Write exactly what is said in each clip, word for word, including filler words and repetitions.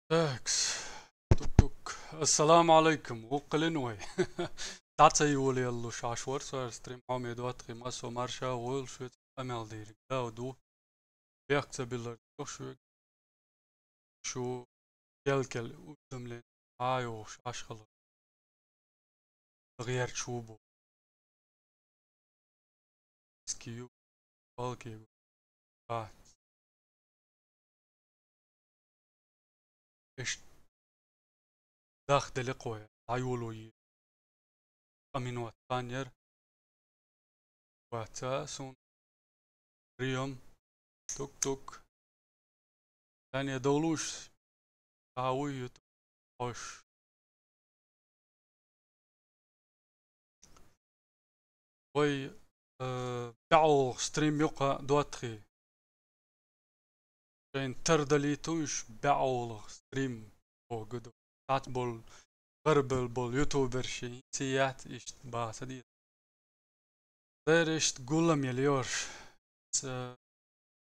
Такс. Тук-тук. Ассаламу алейкум. Вукхалин вай. ДӀа ца йолаялуш Ӏаш вар со, стрим хьоме доттагӀий, массо а марша гӀойла шуьца къамел дийриг. Дауд ву. Бехк ца биллар ду шуьга. Шу кел-кел уведомлени а йохуш Ӏаш хила гӀерташ ву бу. Скию, палки, бац. Иштта дахделла кхоя, дӀайоло йи. Къамин вац хан яр. Ваца сун. Приём. Тук-тук. Таня долуш. Хьан вуй ютуб? Хьош. Вай, э, баьӀолгӀа стрим юкъа доттагӀий. Шайн тардалийту уьш баьӀолгӀа стрим боху ду. Цхьацца болу, гӀарабевлла болу ютуберш хӀинца яц иштта баха ца деза. Дера иштта гулам елла йорш. Ца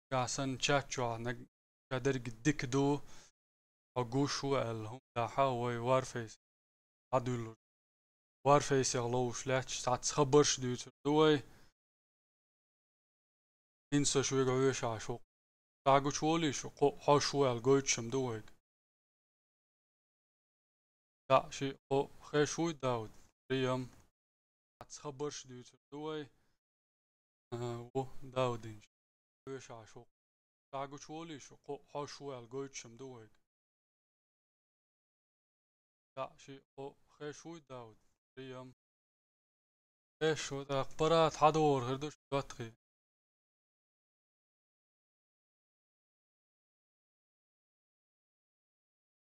Ша санна чат чохь наг-, ша дерг дика ду, хьо гуш ву аьлла, хӀума дахьа вай Warface дӀадуьллуш. Warface-ах ловш лаьтташ цхьацца хабарш дуьйцур ду вай. ХӀинца со шуьга вешаш ву. Ша гучуволий шу, кхо хьош ву аьлла гойтуш-м ду вайга. ДӀа ши кхо хеш вуй, Дауд? Приём. Цхьацца хабарш дуьйцур ду вай. Ага, ву, Даудин. Вешаш ву. Ша гучуволий шу, кхо хьош ву аьлла гойтуш-м ду вайга. ДӀа ши кхо хеш вуй, Дауд? Приём. Хеш ву, тӀаккха парат хьадогӀур хир ду шу доттагӀий.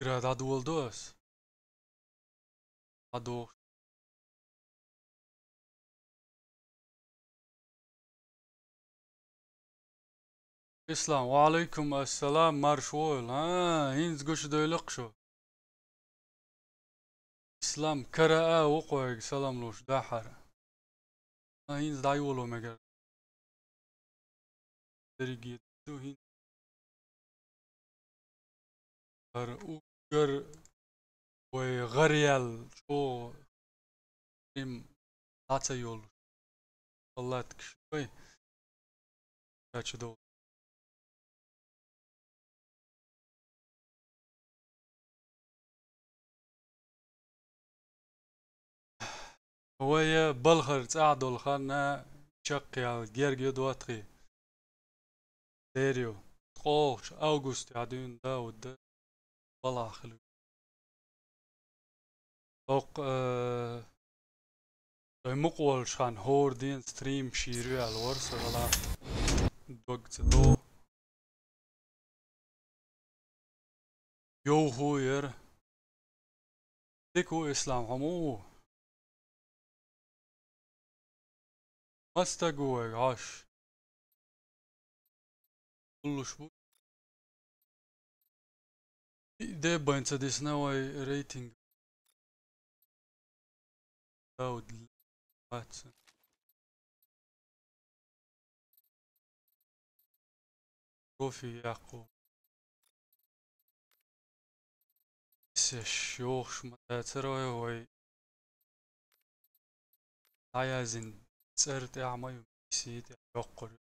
Гра дӀадоладо ас. ДӀадохуш. Ислам, ва алейкум ассалам, марш войла. А, хӀинца гучудойла-кх шу. Ислам, кара а ву кхойга салам луш дахьара. А, хӀинца дӀайоло мегар. Дерриге ду хӀинца. ХӀара уггар вай гӀараяьлла чӀогӀа стрим дӀа ца йолуш. Халлаткаш вай. Кача долу. Вай балхара цӀахь долу хан чекхъяла герга ю доттагӀий. Дер ю. ТкъолгӀачу августехь дуьйна Дауд балхахь хила. ТӀаккха, э, вай мукъа волчу хан хӀора ден стрим шийра ваьлла вара со гӀала дог ца до. Йовхо яра. Дика ву, Ислам, хьо муха ву? Маса стаг ву вайга Ӏаш? Уллуш бу. И де байн ца дисна вай рейтинг. Дауд вац. Кофе яккху. Сеш йохуш ма дацара вай, вай. Дӏаязйина цӏер тӏехь ма ю, сий тӏехь йоккхур ю.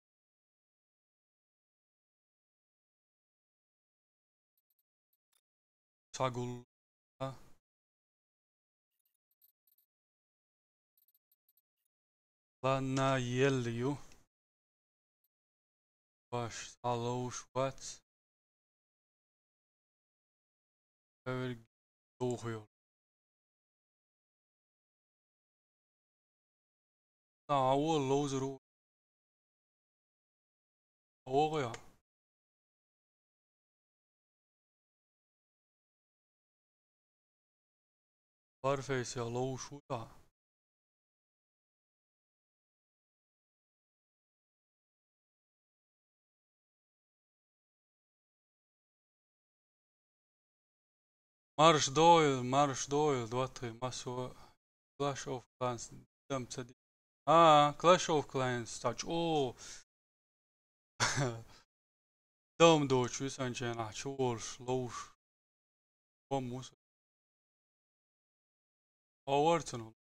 Схьагулла. Ладно, елла ю. Баш, схьаловш вац. Хьоьга духу йолу. Ца, а вон ловзар ву. ОгӀу я? Варфейсехь ловзуш ву ша. Марш дойла, марш дойла, доттагӀий, массо а Clash of Clans дам ца ди-, а, Clash of Clans, ца чӀо. Дам доцуш висанченахь чу волуш, ловзуш. Поммус. Оварцын ол.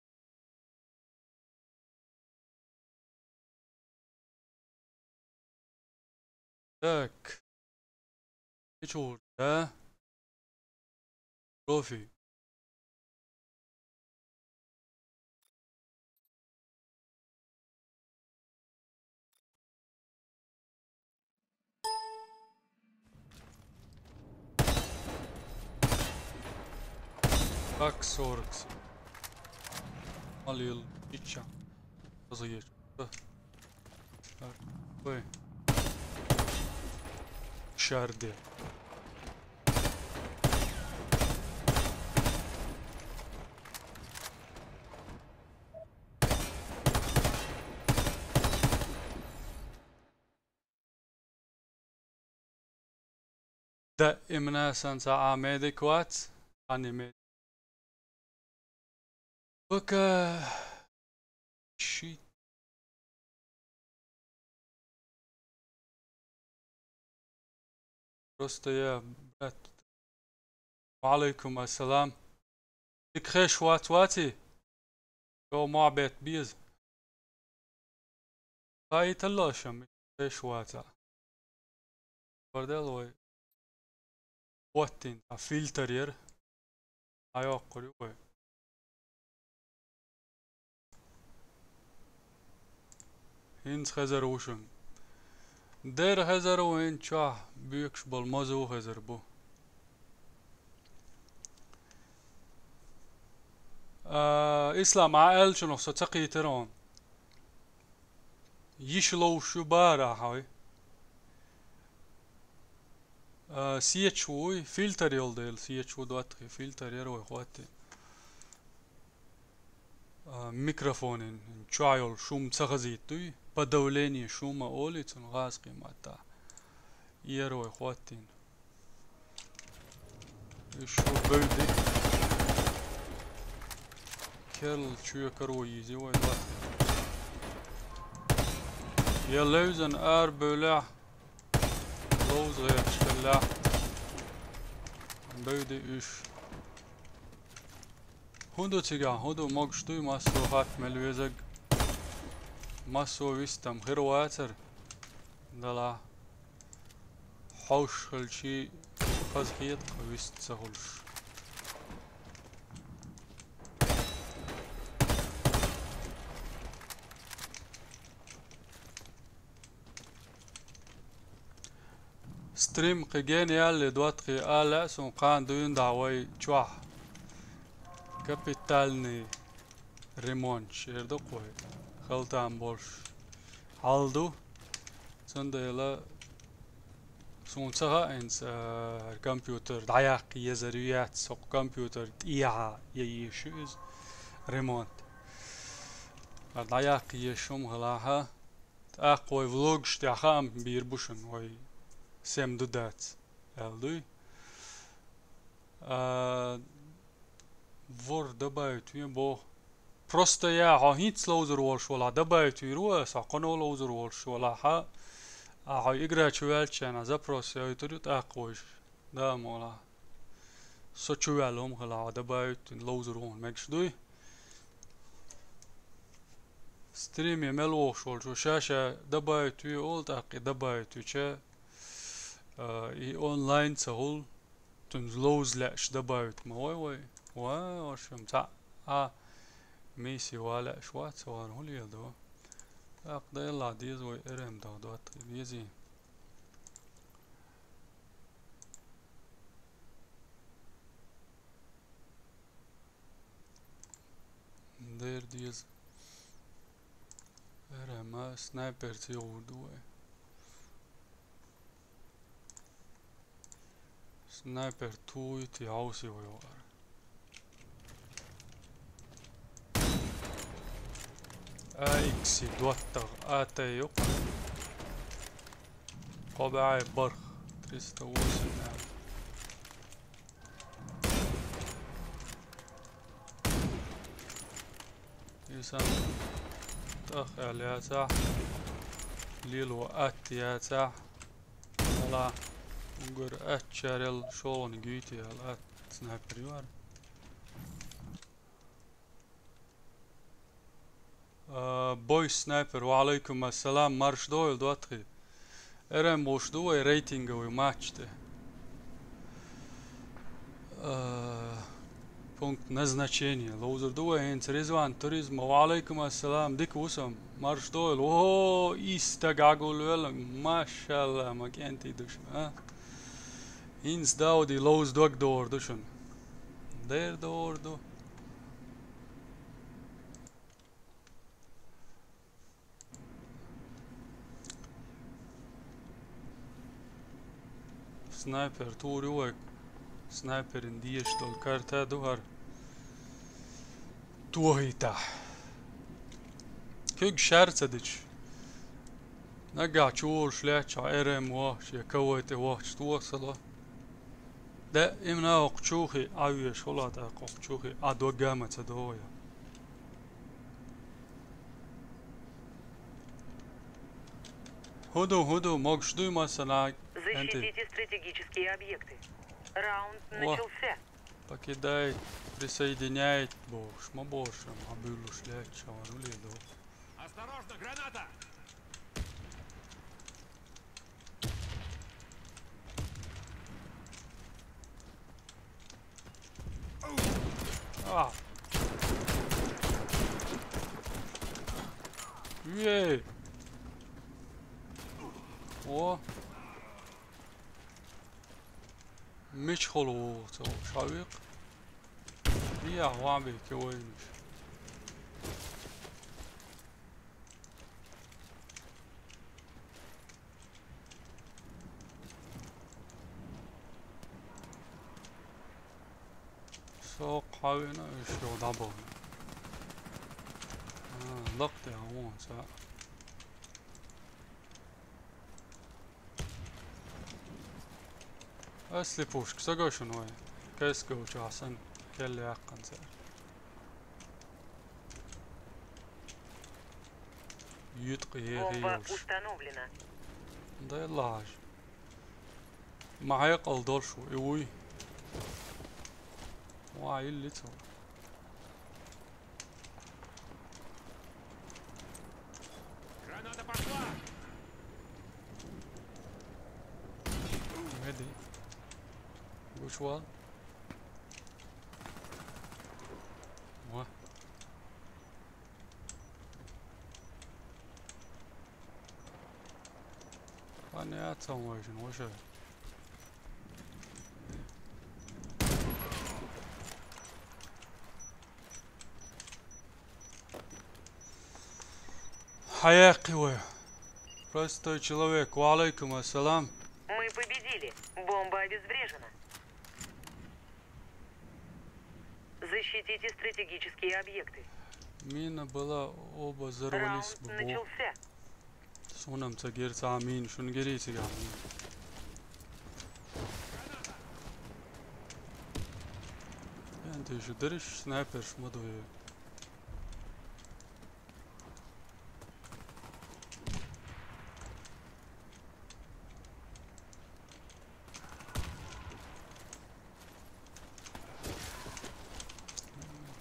Так. Hiç uğurda. Profi. Bak sorks. Al yıl. Hiç ya. Hızlı geç. Hıh. Bak. Koy. Şerdi. دائما سنسى عميدي كوات. أني ميدي. بكا. شيت. Просто я, брат. وعليكم السلام. Дика хеш вац ваци? Йо, мохь бетта беза. Хай таллашам, хеш ваца. Бардел вай. Хаттин, а фильтр яр. Айоккур ю вай. ХӀинца хезар ву шуна. Дера хезар ву, хӀинца чохь боькуш болу моза хезар бу. А, Ислам, а аьллачунах со ца кхийтира хьуна. Йиш ловш ю бара хьой. А, сеташ вуй, фильтр йолу дела сеташ ву доттагӀий, фильтр яра вай хӀоттий. А, микрофонин чохь йолу шум ца хазийта дуй, подавление шума олий цунна гӀазкхийн маттахь. Яра вай хӀоттийна. И шу бевди. Керл чоь каро йийзи вай доттагӀий. Я левзан ара бевлехь, ловза гӀерташ хиллехь, бевди уьш. ХӀун ду цигахь? ХӀун ду, могуш дуй массо хатта мел везаг? Массо вистам хир вацара? Далахь. Хьовш хилчий, хаза хета, вист ца хуьлуш. Стрим кхин гена яьлла, доттагӀий, а лаьа суна, кхана дуьйна дӀа вай чохь капитальный ремонт, эр ду-кх вай, хала там болуш хьал ду. Цундела суна ца хаьа хӀинца, а, компьютер дӀаяккха езар ю яц, хӀокху компьютер тӀехьа я йийш ю иза ремонт. ХӀара дӀаяккха езаш хӀума хилахь, тӀаккха вай влогаш тӀехь хаам бийр бу шуна, вай сема ду дац аьлла дуй. А, вор добавить вен боху. Просто я хьо хӀинца ловзур волуш валахь, добавить вийр ву аса, хьо кхано ловзур волуш валахь, а, хьо игра чу ваьллачхьана запрос яйтур ю тӀаккха вайша. Да, молахь. Со чу ваьлла хӀума хилахь, хьо добавить вина ловзур ву хьуна мегаш дуй? Стриме мел вохуш волчо ша-ша добавить ве олу, тӀаккха и добавить вича, а, и онлайн ца хуьлу, цуьнца ловза лаьаш добавить ма вай вай. Ва, вашам, цхьаъ а миссия ван лаьаш вац, ван хӀун леладо? ТӀаккха делахь деза вай эр эм дагӀа доттагӀий, дезий? Дер деза. Эр эм а снайпер ца йогӀур ду вай. Снайпер туйти хьовси вай вара. А икси доттагӀа а тӀе юкъа. Кхо бӀе барх. Триста восемь. Исан тӀах аьлла яцахь, лело атта яцахь, ала угар атта чарел шолгӀан гуьйти аьлла атта. Снайпер ю хӀара. А, бой снайпер, ва алейкум ассалам, марш дойла, доттагӀий. Эр эм болуш ду вай рейтинговый матч тӀе. А, пункт назначения. Ловзур ду вай хӀинца Ризван Туризма. Ва алейкум ассалам, дика ву сан, марш дойла. О, и стаг Ӏагулвелла, машалла, ма кӀентий ду шу, а? ХӀинца Дауди ловза дог догӀур ду шуна. Дер догӀур ду. Снайпер тур ю вай. Снайперин дезаш долу карта ду хӀара. ТохӀийтахь. Куьг шаьра ца дича. Нагахь чу волуш лаьтташ Р М вахча я К В тӀе вахча тохсало. Даимна окху чухи Ӏа веш хула тӀаккха окху чухи Ӏа доггама ца догӀу я. ХӀун ду, хӀун ду, могуш дуй масала? Защитите стратегические объекты. Раунд О. Начался. Покидает, присоединяет бохуш, ма бохуш, ма буьллуш лаьтташ хьавар уле доху. Осторожно, граната! А. Ей! О! Мичахула вогӀу ца вогӀу шавикъ? Дехьа ван бе ке вайнаш. Со кхьавина, уьш йо дӀабахна. А, лакхтехь вон ца. Асли пушка, са гашун вай. Кескавча сан, кел яьккханца. Юткъа ехи Бомба йолуш. Установлена. Дай лааж. Ма хьекъал долуш ву, и вуй. Ва, иллица ву. Граната пошла! Меди. Гучвал. Ва. Ва, не ацам вайшин, воша. Хьаяккхи вай. Простой человек. Ва алейкум ассалам. Мы победили. Бомба обезврежена. Защитите стратегические объекты. Мина была, оба взорвались. Раунд бы, бо. Начался. Суна-м ца гира цхьа а мина, шуна гирий цигахь мина? Эн тиша дерриш снайперш ма дуй.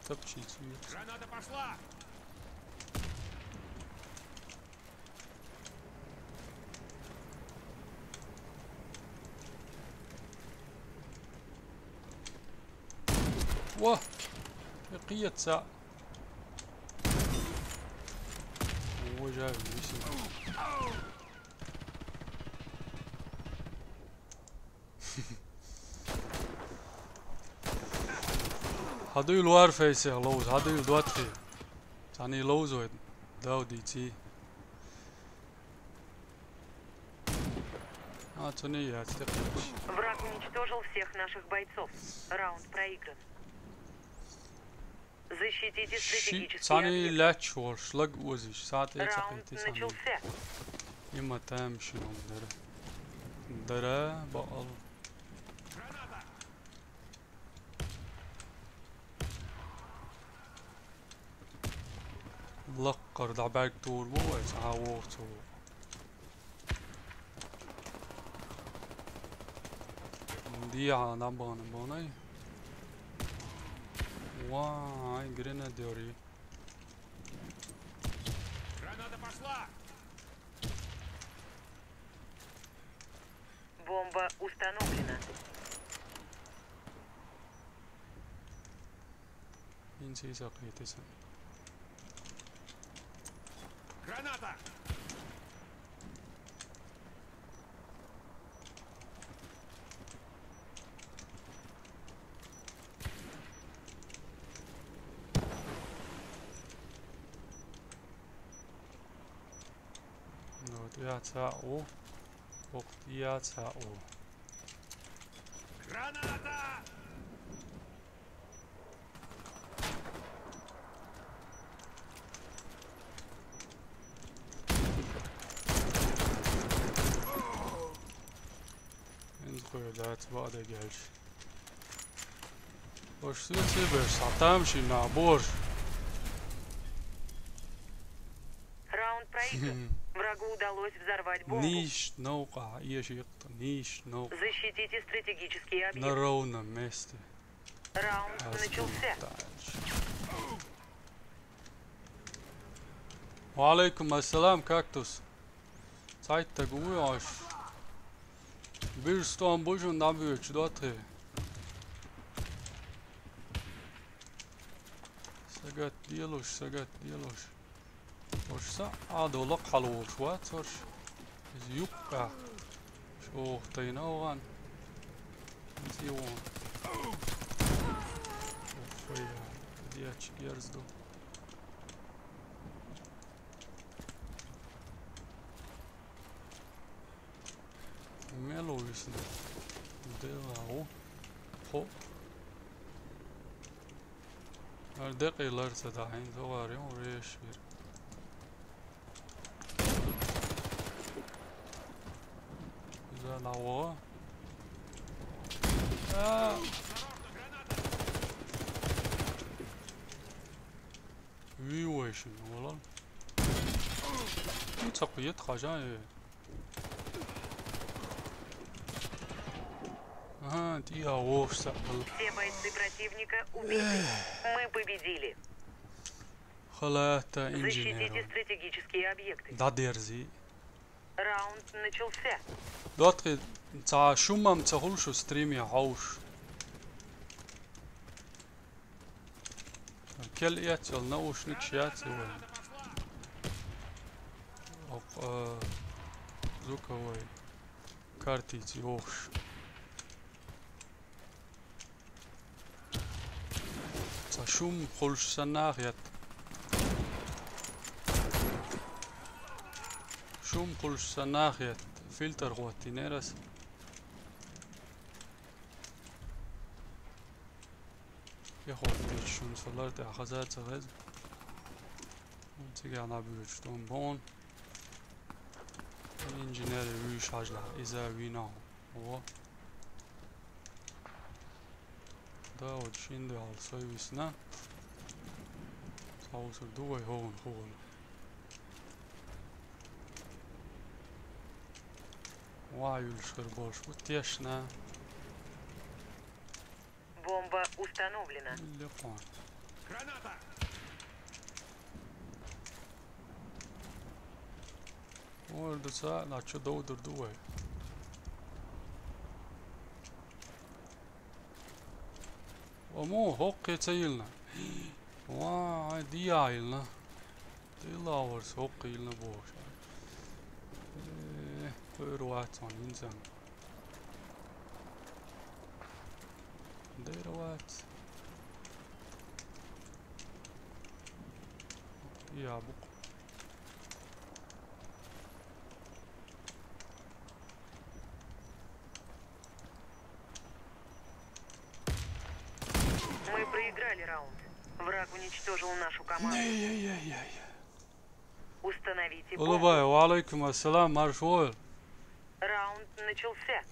Топчите её. Граната пошла! Ва! Кхица! Уважаю, висит. Хьан дуй луар фейсех ловза, хьан дуй доттагӀий? Цхьаний ловза вай, дав дийций. А, цуний яц тӀекхуьлуш. Враг уничтожил всех наших бойцов. Раунд проигран. Защитите стратегические объекты. Ши-, цхьаний лаьтташ волуш, лаг озийш, схьа тӀе ца кхийти цхьаний. Раунд начался. Има там шуна дара. Дара, бакъал. Лаккхара дӀабаьрг тур бу вай, цхьа а вогӀу ца вогӀу. Дехьа набана бонай. Вай, гренадёры. Граната пошла! Бомба установлена. Инси сакъетиса. Граната! Ну, вот я цао. Ох, я цао. Граната! Ин згойлац баъда гелш. Ош су цибеш сатам ши набор. Раунд проигран. Врагу удалось взорвать бомбу. Ниш наука, еш икъта, ниш наука. Защитите стратегические На объекты. Ровном месте. Раунд начался. Ва алейкум ассалам, Кактус. Цайтта гуй аш. Бир стон бужун набуч дотри. Сагат делуш, сагат делуш. Ош са адола халуш вацош. Из юкка. Шох тайна оган. Зион. Уф, я. Диач герзду. Мело висна. Делао. Хо. Ар декъе ларца дахьин, зогъар юм, решир. Иза лао. А. Виуэшин, олал. Ну, цакъ ет хажа, э. Ага, ти я вовса. Все бойцы противника убиты. Мы победили. Халата Защитите инженер. Стратегические объекты. Да дерзи. Раунд начался. Дотки ца шумам ца хулшу стрим я хауш. Кел яцел наушник шяцел. Ок, э, звуковой картиц йохш. Ца шум хулш санахят. Шум хулш санахят. Фильтр хватти нерас. Ке хватти шум солар те ахаза цагез. Цига на бюч тон бон. Инженер виш хажла. Иза вино. О. Да, вот шинди алсой висна. Саусур дугай хоун хугул. Ва юлшир болш. Утешна. Бомба установлена. Лехон. Граната! Ордуца начо доудур дугай. Омо хокке цаилна. Ва, ай диаилна. Дилавар хокке илна бош. Э, хойр ватсон инсан. Дерват. Я бук. Мы проиграли раунд. Враг уничтожил нашу команду. Ай-яй-яй-яй. Установите бомбу. Улубай, ва алейкум ассалам, марш вол. Раунд начался.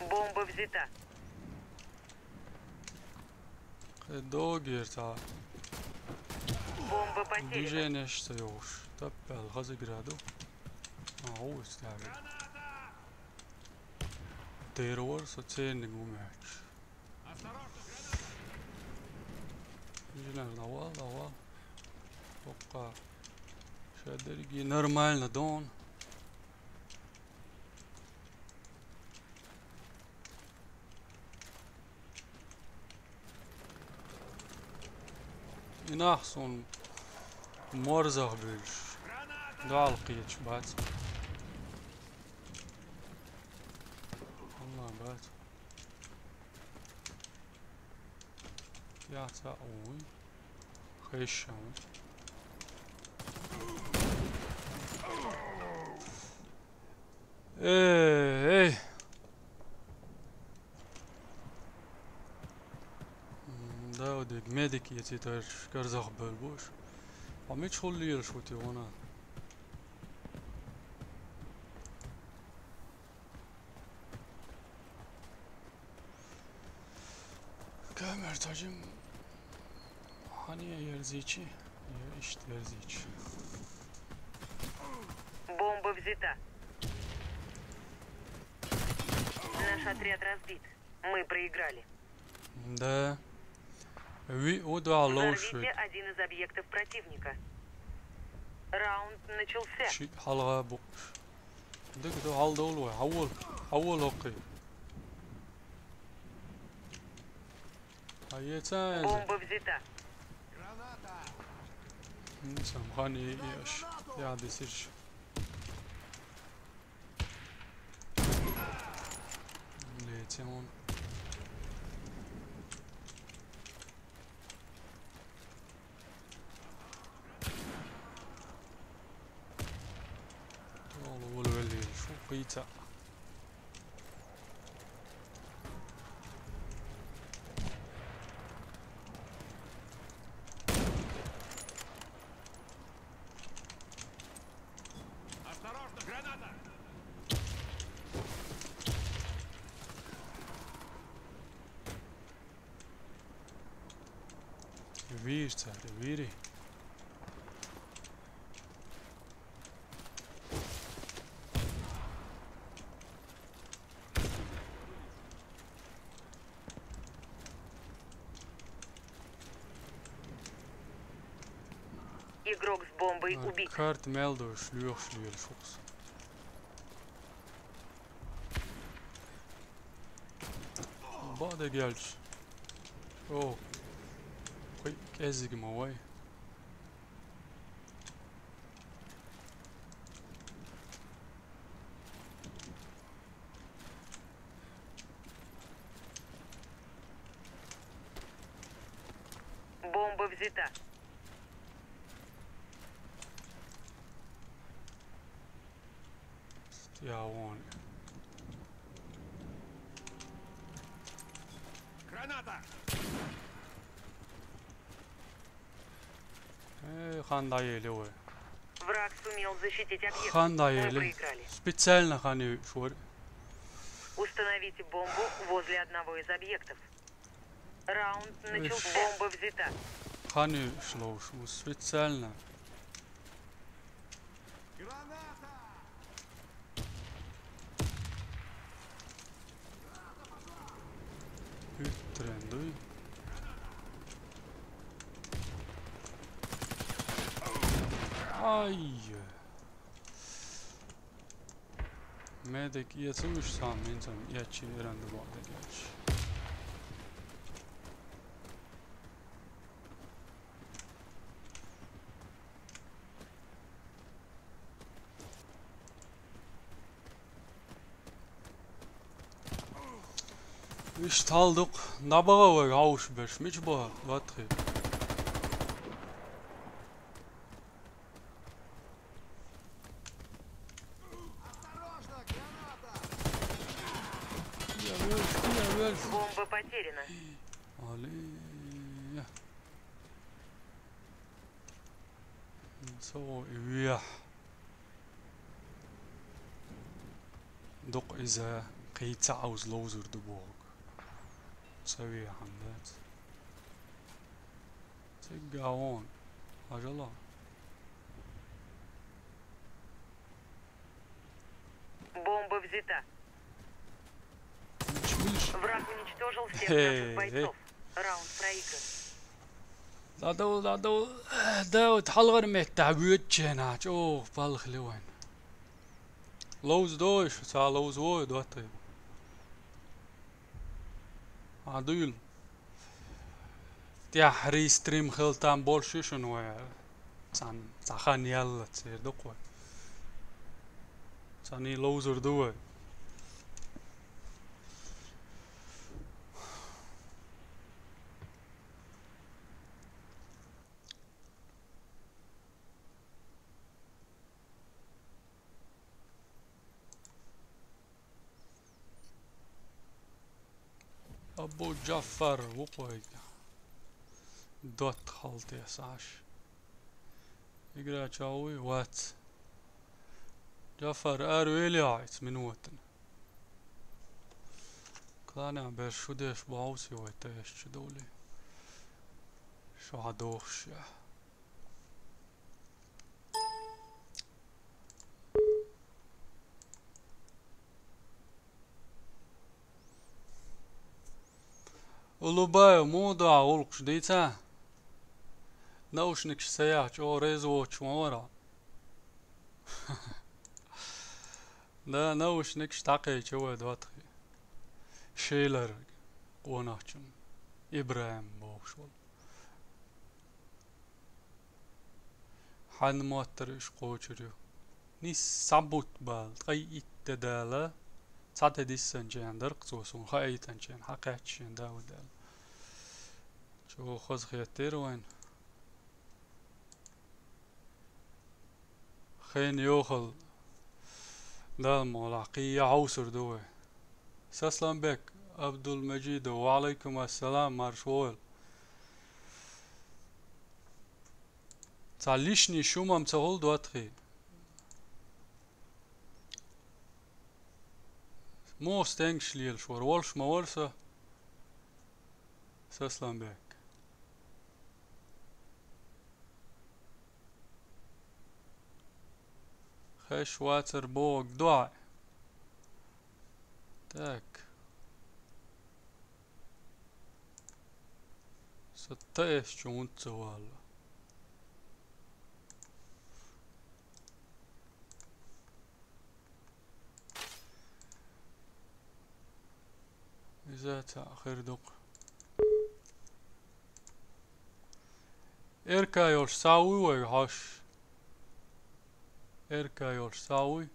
Бомба взята. Догер ца. Бомба потеряна. Движение что ёж. Таппал хазы граду. А, о, ставил. Дера вар со ценник ву мягч. Инженер, давай, давай. Пока. Сейчас дерги нормально, дон. Инах сон морзах бельш. Дал кийч бац. Алла бац. Яца уй. Хэшам. Эй, эй. М, да, вот медик, я тебе тоже карзах был будешь. А мы чё лил, что ты вона? Камер тажим. Хани ерзичи? Е ишт ерзич. Бомба взята. Наш отряд разбит. Мы проиграли. Да. Ви удва лоушит. Взорвите один из объектов противника. Раунд начался. Чи халга бу. Дик ду халда улва. Хавул. Хавул окей. А яца. Бомба взята. Инсан хани яш. Я дисиш. Летим он. Ола вол вели шу кийца. Осторожно, граната! Вижу, царь, вижу. Игрок с бомбой убит. Карт мелдо шлюх шлюх шукс. Бада гелч. О. Кой кезиг ма вай. Бомба взята. Я вон. Граната! Э, ханда еле ой. Враг сумел защитить объект. Ханда еле. Мы проиграли. Специально хани шур. Установите бомбу возле одного из объектов. Раунд начал. Бомба взята. Хани шлоу шу специально. Граната! Трендуй. Ай. Медик, я слышу сам, мен сам, я чи рандомат, я чи. Иш талдык, набага вай, ауш беш, мич ба, ватхи. Бомба потеряна. Али. Со, уя. Дук иза кийца ауз лоузур ду бог. Сави хандат. Цигавон. Ажала. Бомба взята. Враг уничтожил всех наших бойцов. Раунд проигран. Дадал, дадал, да, вот хьалгӀар меттахь воьдучу хенахь чӀогӀа палхали вайн. Ловза дой шу, ца ловза вой, доттагӀий. А дуйла. ТӀаьххьарий стрим хила там болуш ю шуна вай. Цхьан, цхьа хан яллалц эр ду-кх вай. Цхьаний ловзур ду вай. Абу Джаффар ву-кх вайга. Дот хьалтес Ӏаш. Игра чавуй вац. Джаффар, ара вели хьо иц минотана. Кланя берш шу деш бовси вай тешчу дули. Шу хьадохуш я. Улубаев, муха дуьхьа гӀуллакхаш дийца? Наушникаш ца яхча, оха реза воцуш ма вара. Да, наушникаш дӀакхечи вай доттагӀий. Шелар къонахчун. ИбрахӀим бохуш волу. Хьанна моттара уьш кхочур ю. Нисса бутт бала, ткъе итт де дала, цхьа де диссанчехь дара-кх цо суна хаийтанчехь, хьан кхаьчча шен да ву даьлла. Чу хаза хеттера вайн. Хен йохал Дала мукъалахь, кхин я хьовсур ду вай. Сасламбек Абдулмажидов, ва Ӏалайкум ассалам, марш вогӀийла. Цхьа лишний шум-м ца хуьлу, доттагӀий? Муха стенгаш лелаш вара, волуш ма вара со? Сасламбек. Хеш вацар боху дуьхьа. Так. Со таэсчу хӀунда ца валла? Иза цхьаъ хир ду-кх. Эрка йолуш схьа вуй вай хьош? Эрка йолуш схьа вуй?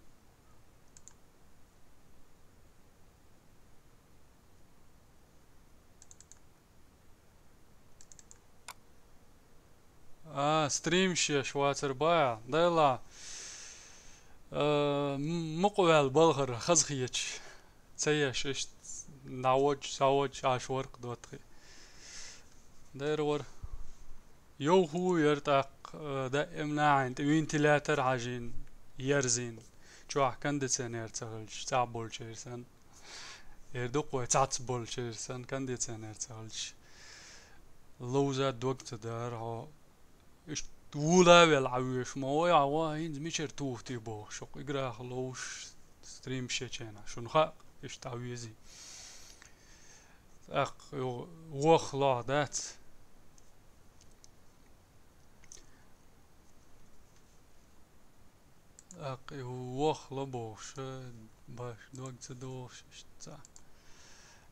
А, стримаш еш вацар баьхьа. Дела, а, м-, мукъа ваьлла балхара хазахеташ. Ца еш, иштта, дӀаводж, схьаводж, Ӏаш вара-кх доттагӀий. Дера вара. Йовхо яра тӀаккха, а, даим нахьийна тӀе вентилятор хьажийна, ерзийна. Чохь кондиционер ца хилча, цӀахь болчеран санна. Эр ду-кх вай, цхьацца болчеран санна, кондиционер ца хилча. Ловза дог ца дара хьо. Иштта вула а велла Ӏан веш ма вай, Ӏан ван, хӀинца мичара тухтий боху, шух играх ловш стрим шечена. Шуна хаьа, иштта Ӏан везий. ТӀаккха йо-, вохлахь дац. ТӀаккха и вохла бохуш, баш дог ца дохуш, иштта ца.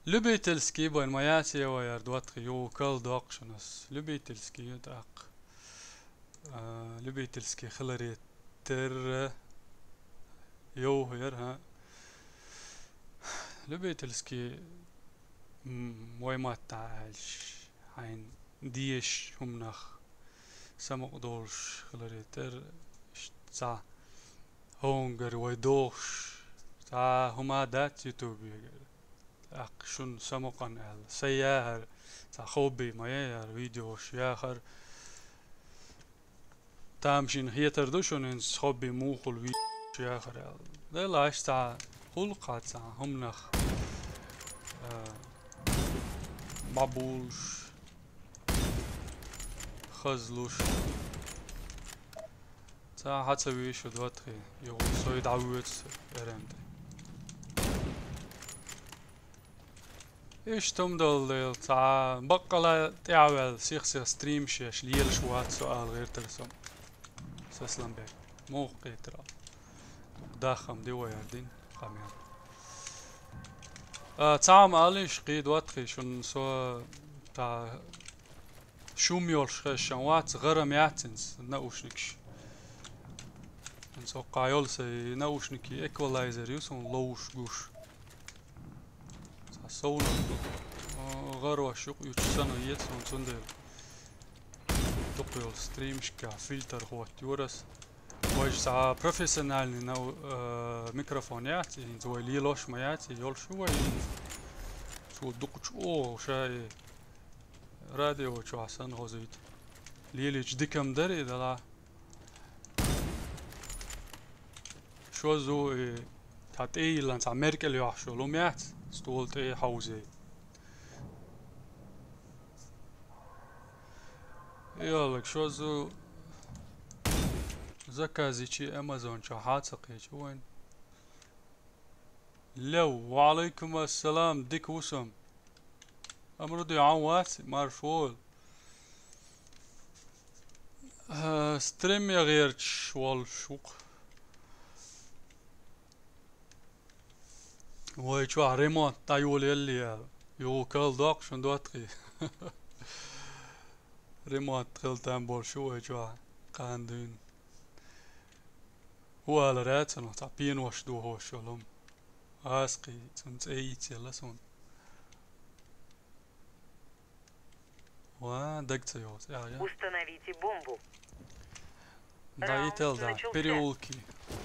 Любительский бен ма яц е вай яр доттагӀий, йо, кал доккху шуна ас. Любительский ю тӀаккха. А, любительский хиларе терра йовхо яра, хӀа. Любительский, м, вай маттахь аьлча, хьайн дезаш хӀуманах самукъа долуш хиларе терра, иштта цхьа хӀунгара вай дохуш, цхьа хӀума дац ютубегара. ТӀаккха шуна самукъана аьлла, сайн яхар, цхьа хобби ма яр, видеош яхар. Тамашийна хетар ду шуна, хӀинца хобби мухула видеош яхар аьлла. Делахь цхьа гӀуллакх цхьа хӀуманах, а, бабулш, хазлуш. Цхьа хьан ца вийшу доттагӀий, юха сой дӀавоьду со эрен тӀе. Иштта хӀума долу дела, цхьа баккъала тӀаьхьаваьлла сих-сиха стримаш еш лелаш вац со ала гӀертара со. Сасланбек. Муха кхетара. Даххам ди вай ардин. Къамел. А, цхьа хӀума алиш, кхийда ватхи, шун со та шум йолуш хезчан вац, гӀарам яц хӀинца наушникаш. ХӀинца хӀокху йолу сайн наушники эквалайзер ю суна ловш гуш. Цхьа совнах ду. О, гӀарош юкъа ючу санна еза суна цундела. Дукха йолу стримашка фильтр хӀоттайора ас. Вайша цхьа профессиональный нав-, э, микрофон яц, и хӀинца вай лелош ма яц, и йолуш ю вай. Цо дукха чӀогӀа ша и радио чохь санна хозуьйту. Лелийча дика-м дара и дала. Шозза и цхьа тӀе йиллина цхьа меркӀал йохьуш йолу хӀума яц, стола тӀе хьовзий. Йоллаг, шозза заказ йичи Amazon чохь хьа ца кхечи вайн. Лев, ва алейкум ассалам, дика ву сан. Амруди, хьан вац, марш вол. Э, стрим я гӀерташ волуш ву-кх. Вай чохь ремонт дӀайолаеллий аьлла. Юха кал доккхуш хӀун доттагӀий? Ремонт хила там болуш ю вай чохь. Кхана дуьйна. ХӀун алара цунах, цхьа пенош дохош йолу хӀума. Ас кхин, цунна цӀе йицъелла суна. Ва, даг ца йоцу, я, я. Установите бомбу. Да, и тел, да, переулки.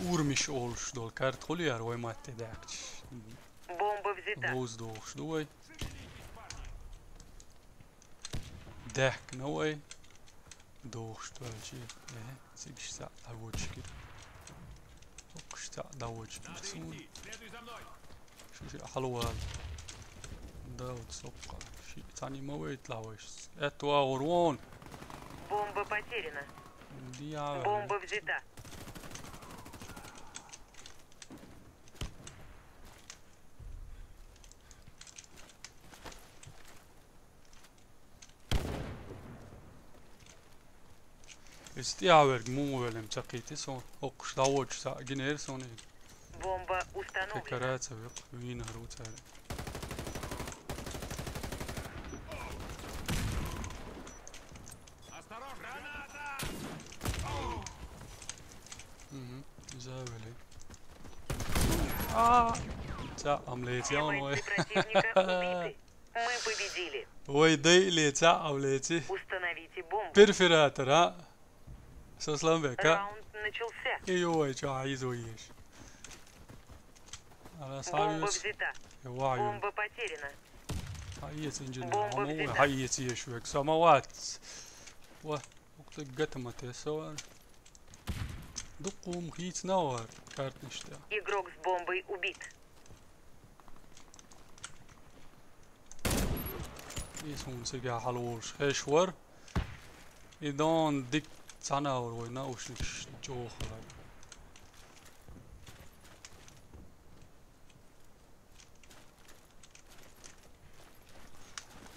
Урмиш олуш долу карта хуьлу яра вай матте даьккхича. Бомба взята. Ловза дохуш ду вай. Даьхкина вай. Дохуш тоьлчи. Э, цигаш цхьаъ дӀаводуш гира. ХӀокхуш цхьаъ дӀаводуш гира суна. Шу шиъ хьалавала. Давд соккха. Шиъ цхьаьний ма вайталахь вайшца. Аьтту агӀор вон. Бомба потеряна. Дия. Бомба взята. Иза тӀаьхьаверг муха велла ца кхийти суна. ХӀокхуш дӀаводуш цхьаъ гинера суна. Бомба установлена. Кара ца векъ, вийнахь ву цара. Мгм, иза велла. А! Цхьаъ ам леци, ам вай. Все бойцы противника убиты. Мы победили. Вай дайли цхьаъ ам леци. Установите бомбу. Перфоратор, а? Сосланбек, а? Раунд начался. И ю вай чохь иза вай еш. Ана схьа веза. Бомба взята. И вай ю. Бомба потеряна. Хьаэца инженер. Бомба взята. Хьаэца еш век. Сама вац. Ва, ух ты, гата ма те сова. Дуккха хӀума хийцина вара картнаш тӀе. Игрок с бомбой убит. Иза хӀума цига хьалаволуш хеш вара. И дон дик цхьана вара вай наушникаш чӀогӀа хала.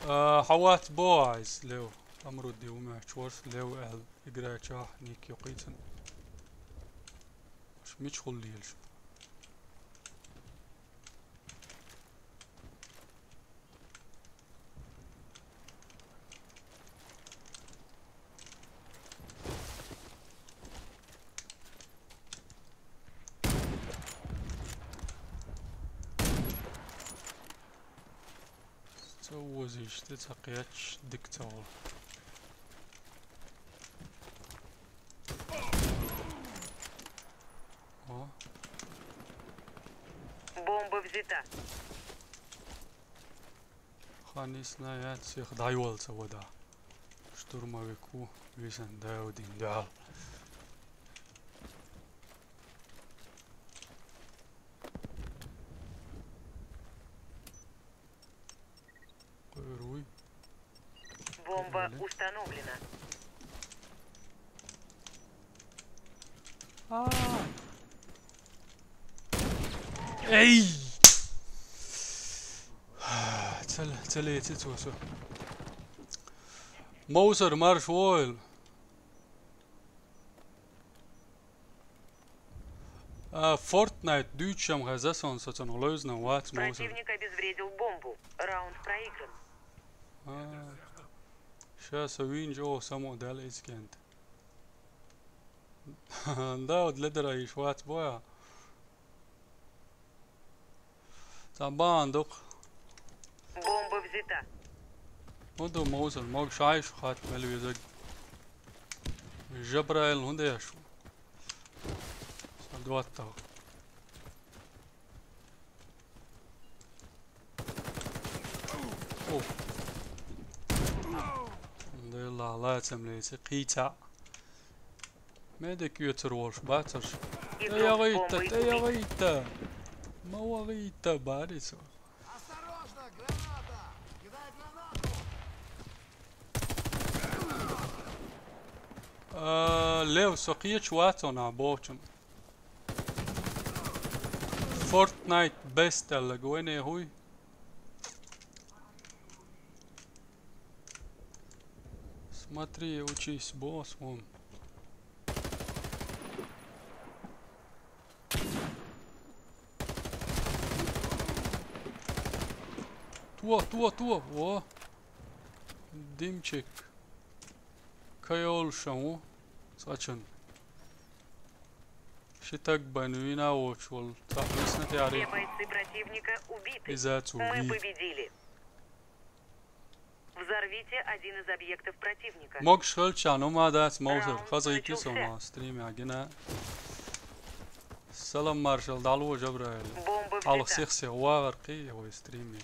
А, хьан вац боху иза, Лев? Амруди ву моьттуш ворс, Лев аьлла, играчохь ник юкъийцина. Аша мича хула лелаш? Ца возийш тӀе ца кхеташ дика ца волу. О. Бомба взята. Ханисна яц сих дӀайолла ца вада. Штурмовик ву, висина Даудин дуьхьал. Кхуьур вуй. Бомба установлена. А. Эй! Ца Ца леци цо со. Мовсар, марш войла. А, Fortnite дуьйцуш-м хеза суна, со цунах ловзанах вац, Мовсар. Противник обезвредил бомбу. Раунд проигран. А, ша со вийна чӀогӀа самоделла изкент. Да, вот ледара йиш вац боя. Цхьа бан дукха. Бомба взята. ХӀун ду, Мовсар, могаш Ӏа шу хатта мел везаг? Жабраил, хӀун деш ву? Сан доттагӀа. О. Делла, лацам леце, кхийца. Медик оьцур волуш бацарш. ТӀе ягӀийта, тӀе ягӀийта! Ма вагӀийта, барис. Осторожно, граната! Кидай гранату! А, Лев, со кхечу вацо нах бохучун. Fortnite Best аьлла, вайне хӀуй? Смотри, учись, босс, вон. Тво, тво, тво! Во! Димчик. Кайолшан ву. Цачун. Ши таг бан вина вочвал. Цхьа висна тӀаьхьаре. Все бойцы противника убиты. Иза цу Мы ви. Победили. Взорвите один из объектов противника. Могаш хилча, ну ма дац, Мовсар, хаза йитти со ма стриме гина. Салам маршал, дӀало, Жабраил. Бомба взята. Алла сих-сих вагӀар кхий вай стриме.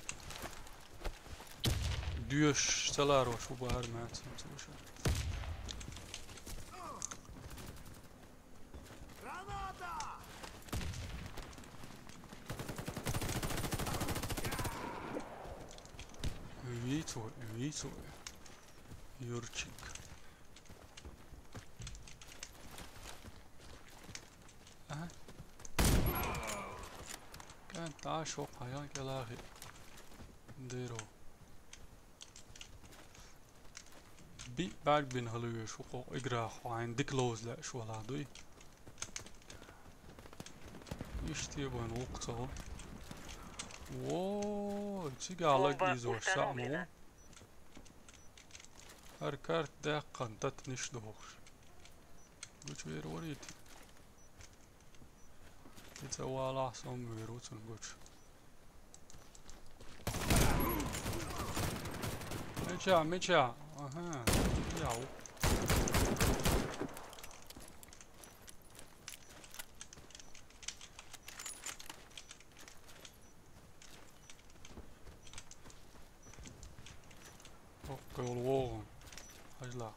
Доьшуш ца ларош ву бахьар маьцна слушай. Граната! Вицвой, вицвой. Юрчик. Ага. КӀант, а, шо, хьаян кӀелахи. Деро. Би бӀаьрг бина хила везаш ву кху играх, хьайн дика ловза лаьаш вала дуй. Иштта бан вукху цо. Во, цига лаг изош саъ ма ву. ХӀара карт даьккхана татниш дохуш. Гучувер варийти. И ца валахь, со ма вер ву цунна гучу. Мича, мича. Ага. Яу. Окей, ол вогӀун. Хьажла.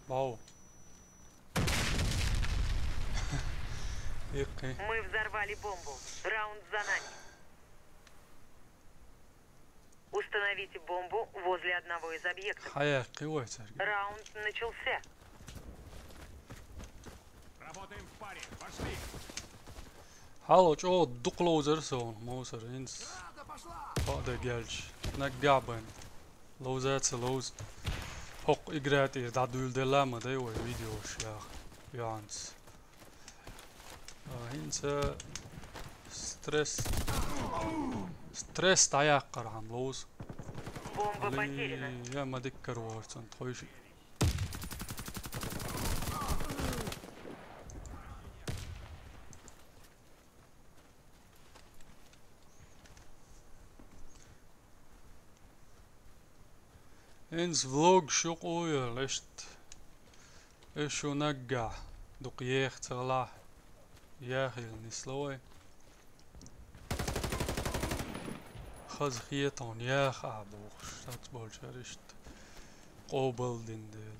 Вау. Иккхи. Мы взорвали бомбу. Раунд за нами. Установите бомбу возле одного из объектов. Хьаяккхи вай цаьрга. Раунд начался. Работаем в паре. Пошли. Хьало, чӀогӀа дукха ловзар со, Мовсар, хӀинца. Граната пошла! Бакъдерг аьлча, наггахь бан. Ловза а ца ловза. ХӀокху игра тӀера дӀадуьйладелла ма дай вай видеош яха. Юьхьанца. А, хӀинца стресс. Стресс дӀаяккхархьама ловза. Бомба потеряна. Я ма дикка карор цунна тхойши. ХӀинца влог шу къуйла иштта. Шу наггахь дукха еха ца гӀалахь, яхийла нисло вай. Хаза хетон яха а бохуш, сац болчара иштта къобалдина дела.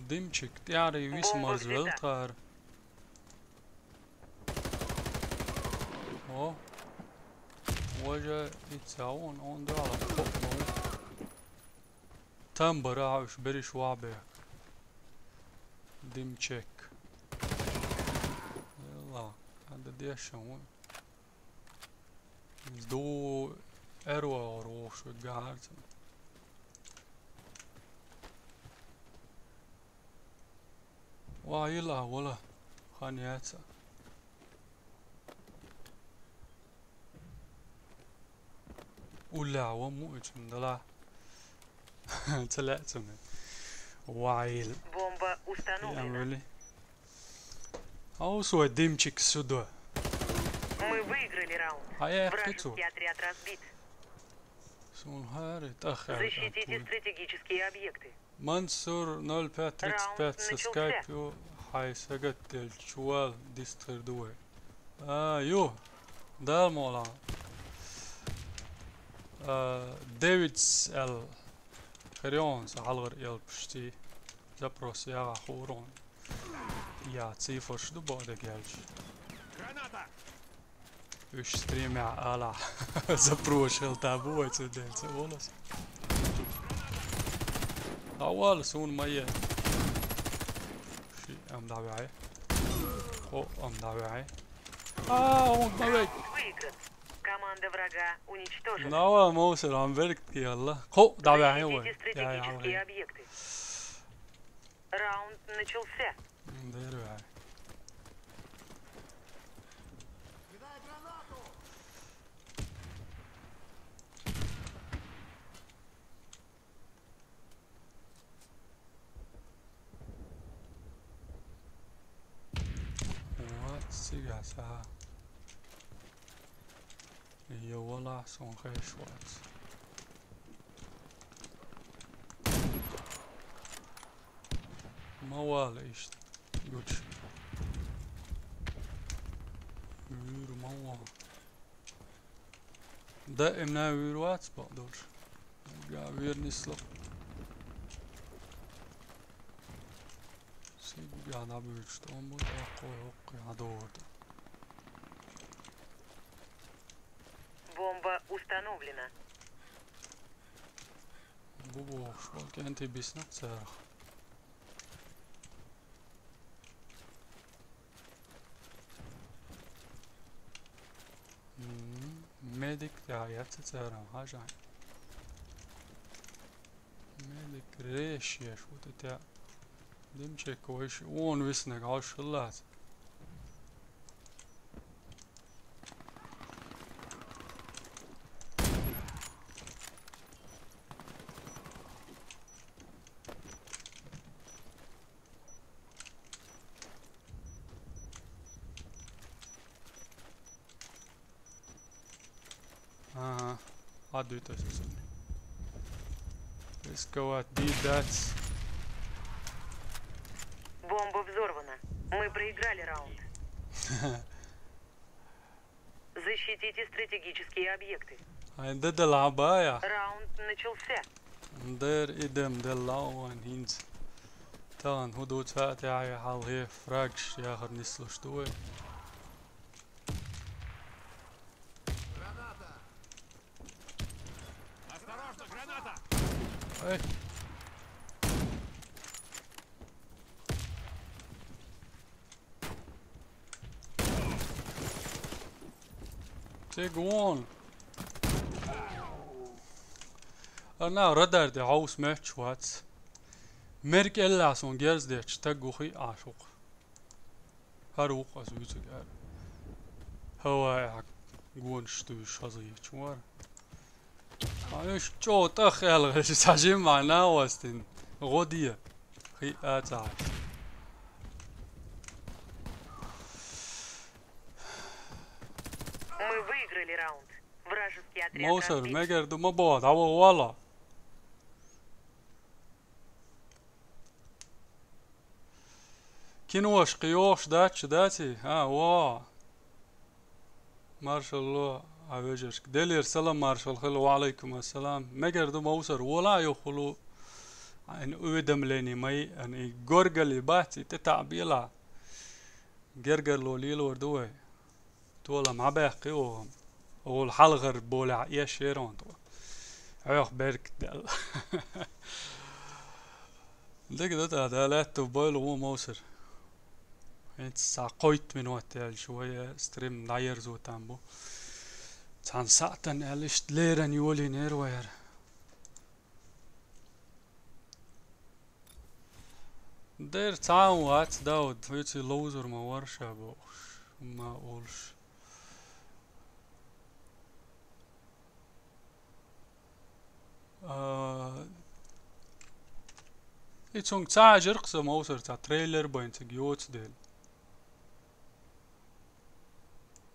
Димчик, тӀаьхьарий виса марзвелла тхара. О, Важа ицца вон, он дала, хоп, ну. Там бара уж бериш вабе. Димчек. Ла, анда дешан вон. Ду эрва орвохшут гарцем. Ва йила вала хан яца. Уля ва му ичим дала. Цале цуме. Ва йил. Бомба установлена. Амвели. Ау, свой дымчик сюда. Мы выиграли раунд. А я их кицу. Вражеский отряд разбит. Сун хари, тахари. Защитите стратегические объекты. Мансур ноль пять тридцать пять со скайпу хай сагат дель чувал дистер дуэ. А, ю. Дал мола. А, Дэвидс эл. Хрион са халгар эл пшти. Запрос яга хурон. Я, цифр шду боде гелч. Граната! Уж стримя ала. Запрошил та буйцу дельце волос. А вал сун мае. Ши ам давай. О, ам давай. А, он давай. Раунд выигран. Команда врага уничтожена. Нава мосер ам верк ки Алла. Ко давай. Защитите стратегические объекты. Раунд начался. Дервай. Вот, сигаса. Йо, вала, сон хешвац. Мавал ишт гуч. Вир мавал. Да эмна вир вац бадур. Га вир нисло. Сиг га да бир что он будет такой ок я дорд. Бомба установлена. Бу бу швал кенти биснак царах. М, медик я, я церам хажа. Медик реш еш, вот это. Дымчек вайш, он виснак, аш хыллац. Ага, а дуй то есть. Рисковать, дидать. Бомба взорвана. Мы проиграли раунд. Защитите стратегические объекты. Ай, да, да, лабая. Раунд начался. Дер идем, да, лауан хинц. Тан, худуца, тя, я, хал, хе, фрагш, я, хар, нисло, что вы. Осторожно, граната! Эй. Take one. Ана радар де хаус меч вац. Мерк эллас он герз деч, таггу хи ашук. Хар вук аз вуцук ар. Хава як гуон штуй шазы ячуар. Аюш чо тах эл, сажим мана вастин. Годия. Хи аца. Мы выиграли раунд. Вражеский отряд Мосер, разбит. Мегер ду ма бо, да во вала. Кинош, киош, дачи, дачи. А, во. Маршалло, а вежерск. Делир салам, маршал хил, ва алейкум ассалам. Мегер ду Мосер, вала ё хулу. Ан уведомление май, ан и горгали бати, те табила. Гергерло лилор дуэ. Туала ма бяхкы огъам. Ола хьалхара болехь эшера ван тхо. Хьох беркат даьлла. Дика да тӀа, да лаьтту бойла вон мовсар. ХӀинца схьа кхойтта минот яьлча вай стрим дӀаерзо там бу. Цхьана саатан аьлла иштта леран йолийнера вай хӀара. Дер цхьа а вац, Дауд, хьоьций ловзур ма вар ша бохуш, ма олуш. А, и цунга ца хьажарх сан мовсар, цхьа трейлер байн цига йоцу дела.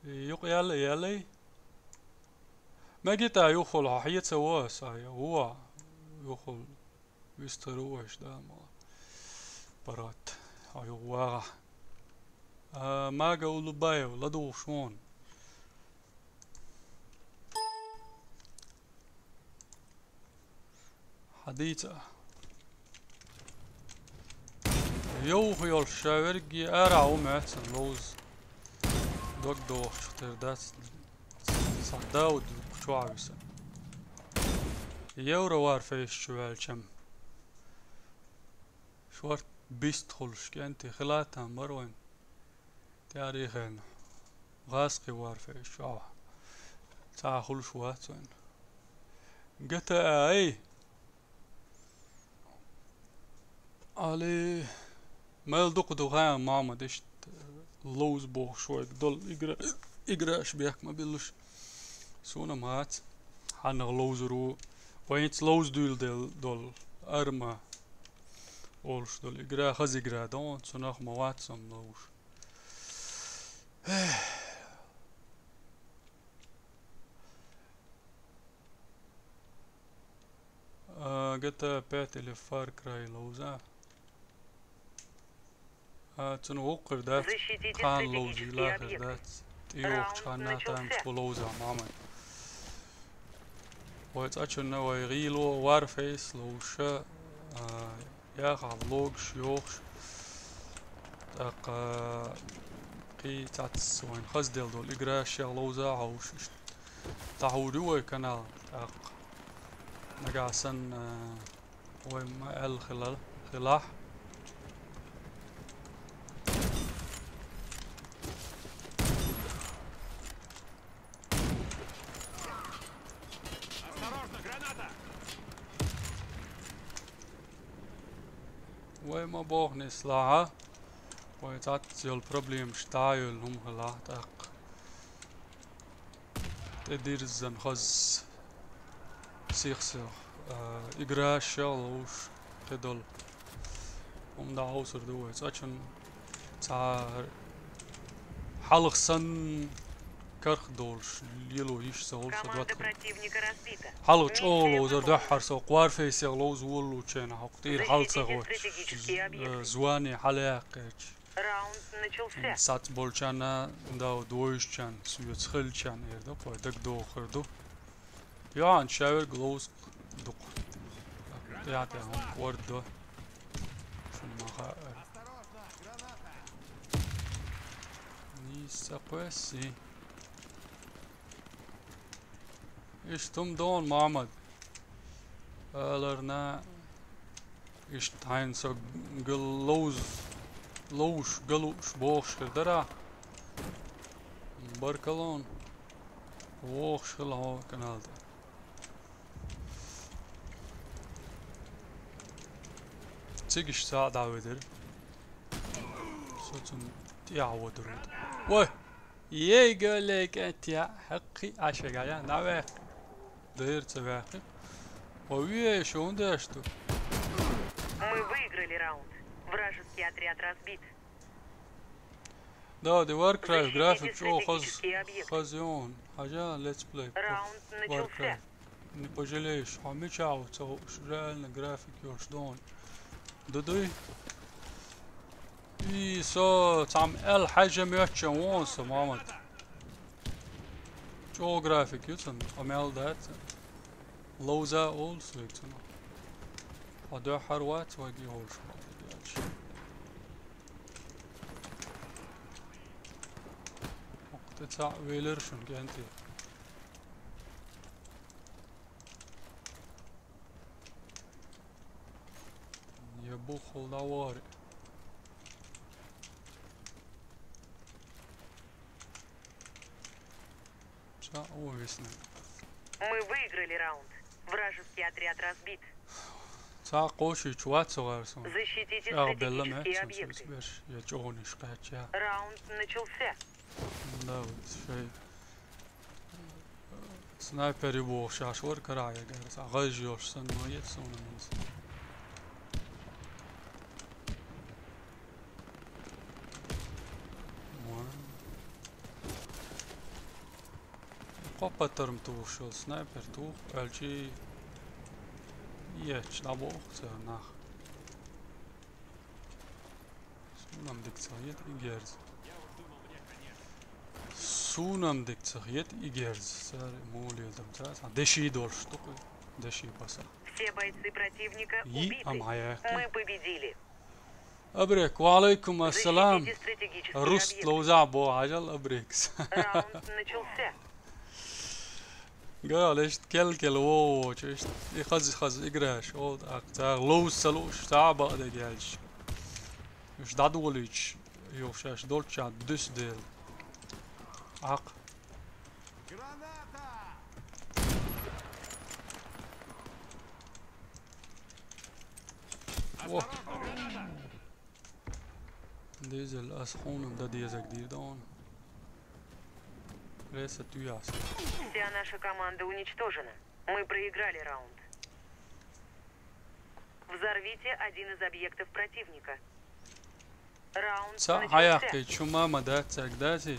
И юкъ яьлла, яьллай? Мегита юххул хьо хьеца во аса, во, юххул. Вистхир ву вайша, да, ма. Парат. Хьо юха вагӀа. А, Мага Улубаев, ладугӀуш вон. Хьадийца. Йовха йолуш ша верриге арахь ву моьтту сан ловза. Дог дохучух тера дац. Сан Дауд чохь виса. Евро Варфейс чу ваьлчам. Шорт бист хуьлуш кӀентий хила там бара вайн. ТӀарихена. ГӀазкхи Варфейс чохь. Цхьа хуьлуш вац вайн. Г Т А, эй! Али, мел дукха ду хьан, Мохьмад, иштта ловза бохуш вайга долу игра-, играш бехк ма биллуш. Суна мац, хьаннах ловзур ву, вайца ловза дуьйла дел долу, арма олуш долу игра, хаза игра дон, цунах ма вац ам ловзуш. А, G T A пять или Far Cry ловза? А, цунна вукхур дац, тхан ловзийла хир дац. ТӀейогӀучу ханна тамаш бу ловза, мамай. Вай цӀа чунна вай гӀийло Warface ловзуша, а, яха влогаш йохуш. ТӀаккха кхин цац вайн хаздел долу играш шех ловза хьовш иштта. ТӀаьхьур ю вай канал, тӀаккха. Нагахь санна, вай ма аьлла хилал-, хилахь. Вай ма боху нислахьа. Вай цац йолу проблемаш дӀа а йолу хӀума хилахь тӀаккха. ТӀедирзан хаза сих-сих, а, играш шех ловш кхидолу. ХӀума дӀа хьовсур ду вай цӀа чун цхьа хьалха санна карх долуш, лело йиш ца волу со доттагӀа. Хьалха чӀогӀа ловзар дуьххьара со Warface-ех ловза воллучу хенахь, хӀокху тӀера хьал ца гӀоттуш, э, звание хьалаяккхича. Сац болчарна, да, дойшучарна, соьца хилчарна эр ду, кхой дагадогӀур ду. Йохан, шаверг ловза дукха. ТӀехь-тӀехь хӀума кӀордо. Шуна ма хаьа. Нийса ца кхоьссий. Иштта хӀума дон, Мохьмад. Аларна иштта хьайна со гал ловз-, ловш, галуш бохуш хир дара. Баркаллон. Вохуш хила хьо канал тӀе. Цигиш цхьаъ дӀаведира. Со цунна тӀехь водур ву. Вай! Ей, галей, кӀентя, хьаккхи Ӏашагая, дӀаваьккхи. Дайра ца ваьккхи. Ва вие, шу хӀунда аш ду? Мы выиграли раунд. Вражеский отряд разбит. Да, ди Warcraft график чӀогӀа хаз-, хаза ю, хьажа Let's Play по Warcraft. Не пожалеешь, хьо мича ву ца хууш, реально график йолуш дон. Ду дуй? И со цхьамма аьлла хьаьжжа моьттучан вон со, Мохьмад. ЧӀогӀа график ю цунна, къамел дац. Ловза олу соьга цунах. Хьо дуьххьара вац вайга и хьолуш хьо деш. Хьо кху тӀе цхьаъ велира шуна кӀентий. Кхул дӀавахар. Цхьаъ ву висна. Мы выиграли раунд. Вражеский отряд разбит. Цхьаъ кхочуьйтуш вац со гӀар суна. Защитите ЧӀагӀбелла стратегические меца объекты. Берш я чӀогӀанаш кхаьчча. Раунд начался. Да, вот, шоай. Снайпер ю бохуш шаьш вара карахь ягар. Цхьа гӀаж йолуш санна ма яц суна хӀинца. Вон. Кхо патрон тухуш йолу снайпер туху, аьлчи етташ дӀабоху цара нах. Суна-м дика ца хета и герз. Суна-м дика ца хета и герз. Цара муха лело ца, цхьа деши долуш ду-кх и, деши баса. Все бойцы противника убиты. Йиъ ам хьаяьккхи. Мы победили. Абрек, ва алейкум ассалам. Защитите стратегические объекты. Рус ловзахь боху хьажал Абрекс. Раунд начался. Гал, иштта кел-кел вогӀучу, иштта и хаза-хаза играш, олу тӀаккха цара ловза ца лууш, цхьа а бакъдерг яьлча. Уьш дӀадолуьйтуш, юха шаьш долччохь дуьсу дела. Аккха. О! Дезал, ас хьуна дан дезарг дийр ду хьуна. Ресет ю яц. Вся наша команда уничтожена. Мы проиграли раунд. Взорвите один из объектов противника. Раунд начался. Цхьаъ хьаяьккхича, хӀума ма дац цаьрга, дац и?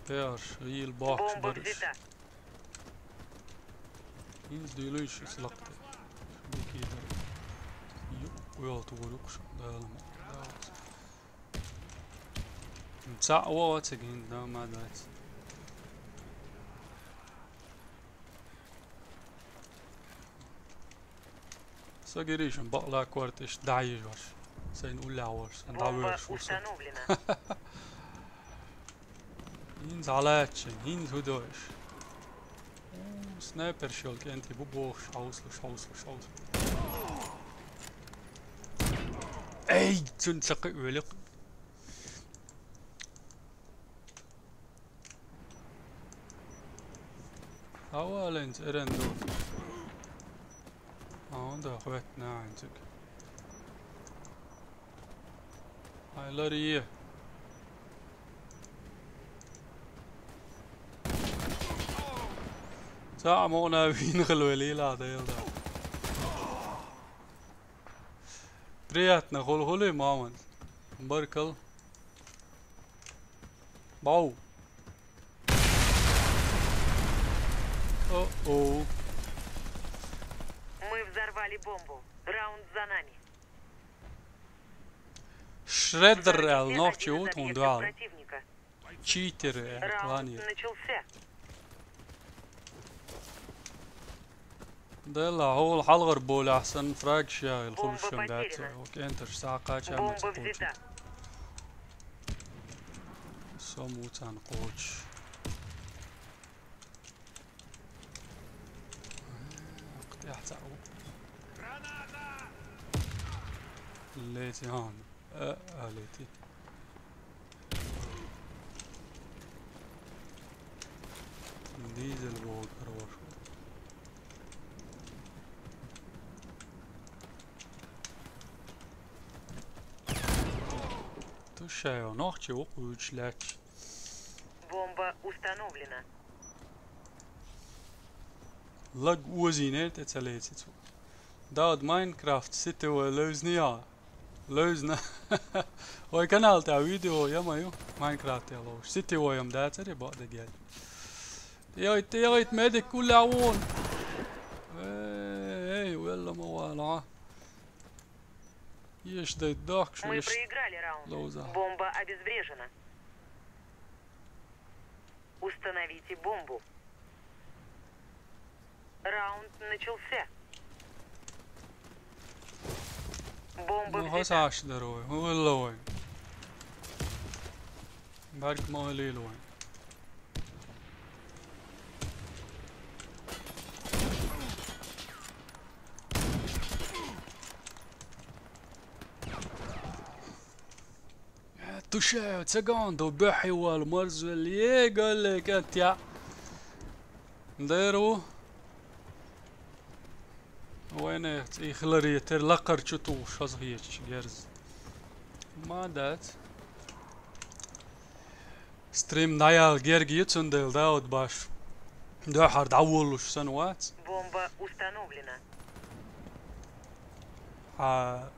Пеарш, йийла бохкуш бара уьш. Бомба взята. ХӀинца дуьйлуьйтуш иза лакха тӀе. Дикий дара. Юкъ йолу тур юкъ шу, Дала ма. Цхьаъ вогӀу цига хӀинца, да, ма дац. Сан гиришна бакъ лаккхара тӀе иштта дӀахьежош. Сайна уллехь волуш, сайна дӀавоьрзуш ву со. Бомба установлена. ХӀинца хьалаьцча, хӀинца хӀун до иш? Снайперш йолу кӀентий бу бохуш, хьовсалуш, хьовсалуш, хьовсалуш. Эй, цуьнан ца кхиъ великъ. Хьавалин цӀеран ду. А, хӀунда хӀоьттина хьайн цига? Хьайн лар е. Цхьа а мукъана вийна хила велийла, Дела да. Приятно хул хули, Маман. Баркал. Бау. О-о. Мы взорвали бомбу. Раунд за нами. Шредер аьлла нохчи ву тхуна дуьхьал. Читер аьлла, кланер. Раунд начался. Делла, хьол хьалгӀар болехь санна фрагаш яхила хуьлуш дац. КӀенташ схьа кхача ма ца кхочу. Со муцарна кхочуш. Акх, тӀаьхьа цхьаъ ву. Лейтенант. Э, а, лейтенант. Дизель боху, хорош. Тушаев, нохчи ву кхуьйчу лаьтташ. Бомба установлена. Лаг озийнера тӀе ца леци цо. Дауд, Майнкрафт сетевой левзни я? Левзна. Вай канал тӀехь видео я ма ю? Майнкрафт тӀехь ловзуш. Сетевой-м дацара бакъдерг яьлча. ТӀейгӀайт, тӀейгӀайт, медик, уллехь вон. Эй, эй, велла ма вала. Еш дай дахкаш. Мы проиграли раунд. Ловза. Бомба обезврежена. Установите бомбу. Раунд начался. Бомба взята. Ну, хасаш дарой. Хуллой. Барк ма лилой. Туша, цагаан до бэхьи вал марзвел, е галле кӀантя. Деру. Вайна цӀихлари тер лакхар чу тулуш хаза хеташ герз. Ма дац. Стрим дӀаяла герга ю, цундела Дауд баш. Дуьхьара дӀаволлуш санна вац. Бомба установлена. Хьа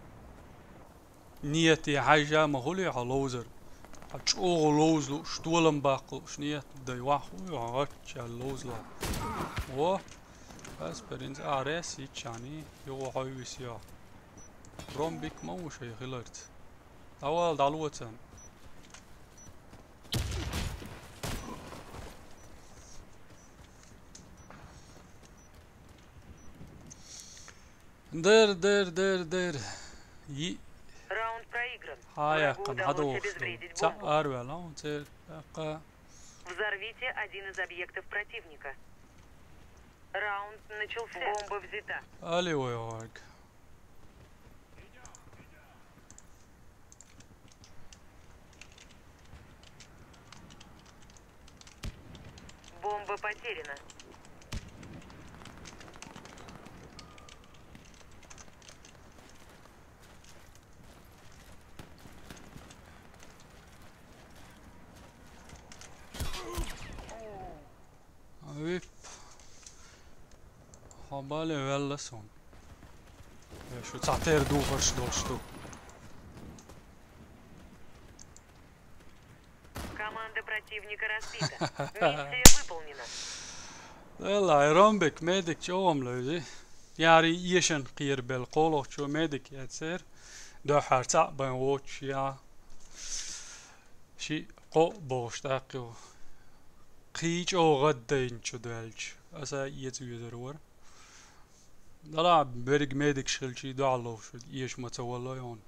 нийяте хьаьжжа ма хуьлий хьо ловзар. Хьа чӀогӀа ловза лууш, толам баккха лууш нийят дай вахь хуьлий хьо гӀачча ловзалахь. Во, ас перинца арес йиччани, юха хьо висиё. Ромбик ма ву шай хиларца. ДӀавала, дӀалоцан. Дер, дер, дер, дер. Йи. Раунд проигран. Хьа Врагу яьккхина удалось хьадохуш ду. Обезвредить Цхьаъ бомбу. Арваьлла хьуна церан тӀаккха. Взорвите один из объектов противника. Раунд начался. Бомба взята. Али вай гӀорг. Бомба потеряна. Вип. Хьо бале ваьлла суна. Э, шу цхьатера духарш долуш ду. Команда противника разбита. Миссия выполнена. Делла, Ромбик, медик чӀогӀа ма левзи. Яри эшан кхерабелла кхолахчо медик эцер. Дуьхьара цхьаъ бен воцуш я. Ши кхоъ бохуш тӀаккха ю. Кхий чӀогӀа гӀаддайна чу даьлча. Аса эца везар вара. Дала берриг медикаш хилчий дуьхьал ловш, эша ма ца валло йона.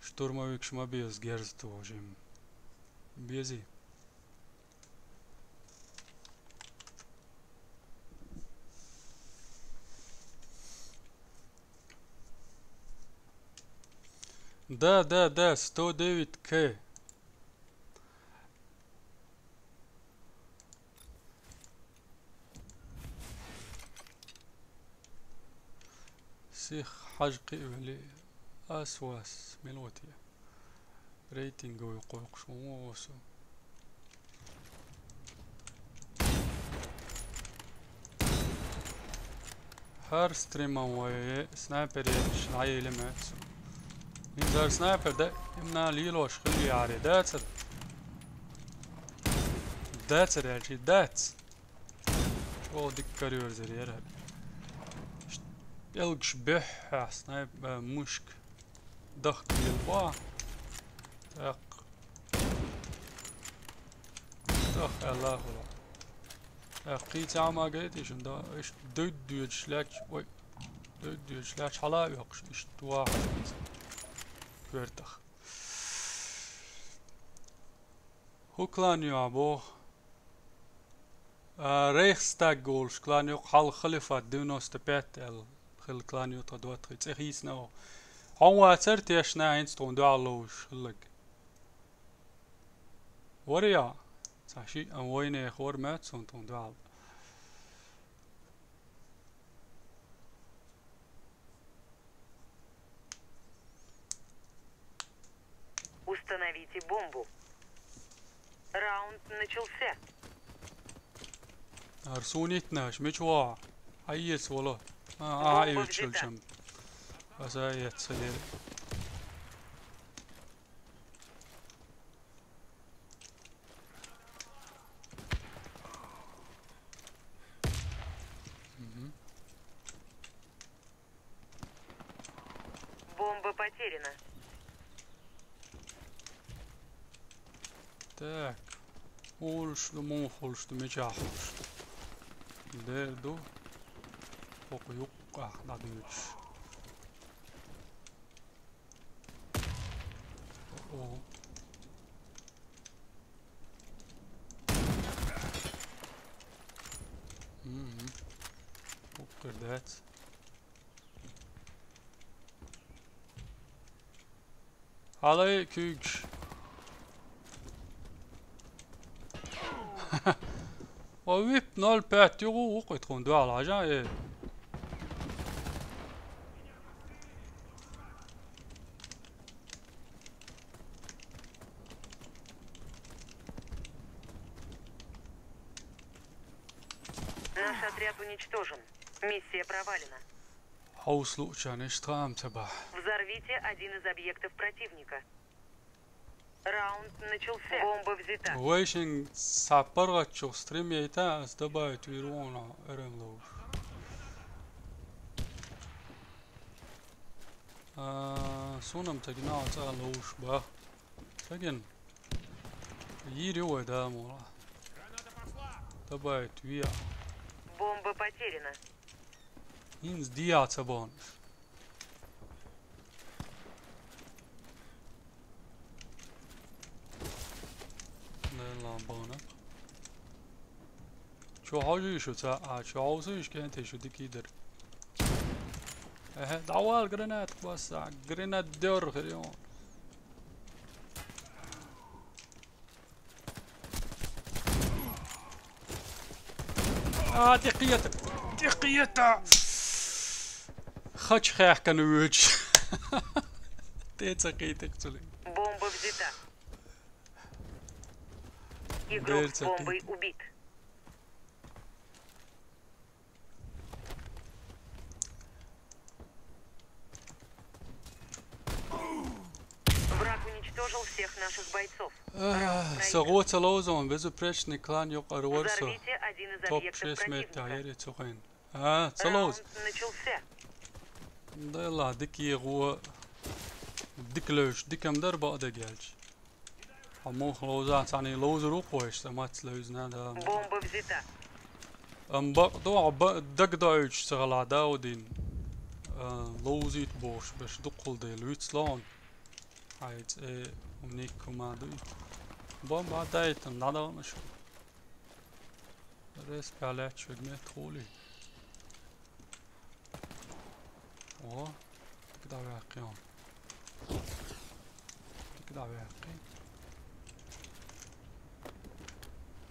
Штурмовикаш ма беза герз тоху жим. Бези. Да, да, да, сто девять К. Сих хьажа кхиъвели, ас вас, мила вати. Рейтинговый кхойкхуш ву осу. ХӀара стриман вай снайпер еш дӀаелла меца. ХӀинца хӀара снайпер да, имна лелош хилла яре. Дацар. Дацар аьлчи, дац. ЧӀогӀа дика карайорзар яра. ПӀелгаш бехьа снайп-, а, мушка. Дахка лелабо. Так. Дах аьлла хуьлу. Так, кхийца Ӏама гайта шуна, да, иштта дуьйдуьйдуьйдуш лаьтташ, ой, дуьйдуьйдуьйдуш лаьтташ хьала а оьккхуш, иштта вахаш веза. Коьртах. ХӀу клан ю а боху? А, Рейхстаг олуш клан ю, хьалха Халифат девяносто пять аьлла хилла клан ю тхан доттагӀий, цӀе хийцина оха. Хьо вацара тешна хӀинца тхуна дуьхьал ловзуш хилларг? Вара я? Цхьа шиъ а вайнехан вара моьтту суна тхуна дуьхьал. Установите бомбу. Раунд начался. Арсунитнаш, мича ваха? Хьаеца вала. А, а, Бомба эвчал взята. Чам. Аса эца хилера. Мгм. Бомба потеряна. Так. Улуш ду, муха улуш ду, мичахь улуш ду. Дер ду. ХӀокху юккъехь дӀадуьйцуш. О. Мгм. Уккхир дац. Хьалай куьйгаш. О, вип ноль пять югу вукъу тхуна дуьхьал хьажа, э. Наш отряд уничтожен. Миссия провалена. Хьовса луучарна иштта хаам ца бахь. Взорвите один из объектов противника. Раунд начался. Бомба взята. Вай шин сапаргъаччух стрим яйта, ас добавить вир вона, эрем лоуш. А, сунам тагина ца лоуш ба. Сагин. Йири вай да мола. Добавить виа. Бомба потеряна. Инз диа ца бон. Нелла бона. Чу хьожи шу ца, а, чу хьовсу иш кенте шу дикидер. Эхе, давал гранат баса, гранат дёр хрен. А, текъията! Текъията! Хач хехкан уч. Те ца китек цули. Бомба взята. Игрок Дверь с бомбой закрыта. Убит. Враг уничтожил всех наших бойцов. Эх, сагъо ца лоузон, безупречный клан юкъ арварса. Взорвите один из Топ объектов шесть метр противника. Яри цухайн. А, ца лоуз. Раунд начался. Дайла, дик егъо. Дик левш, дикам дар баъда гелч. Аммо лоуза, цани лоуза рукъойш, са мац лоузна да. Бомба взята. Ам бакъ до, ба-, даг доуч сагъала Даудин. А, лоузит бош, беш дукъул де, луицлон. Айц, э, умник командуй. Бомба дайтан, надо он шу. Рес пялят швегмет хули. О, дик давяхъи он. Дик давяхъи.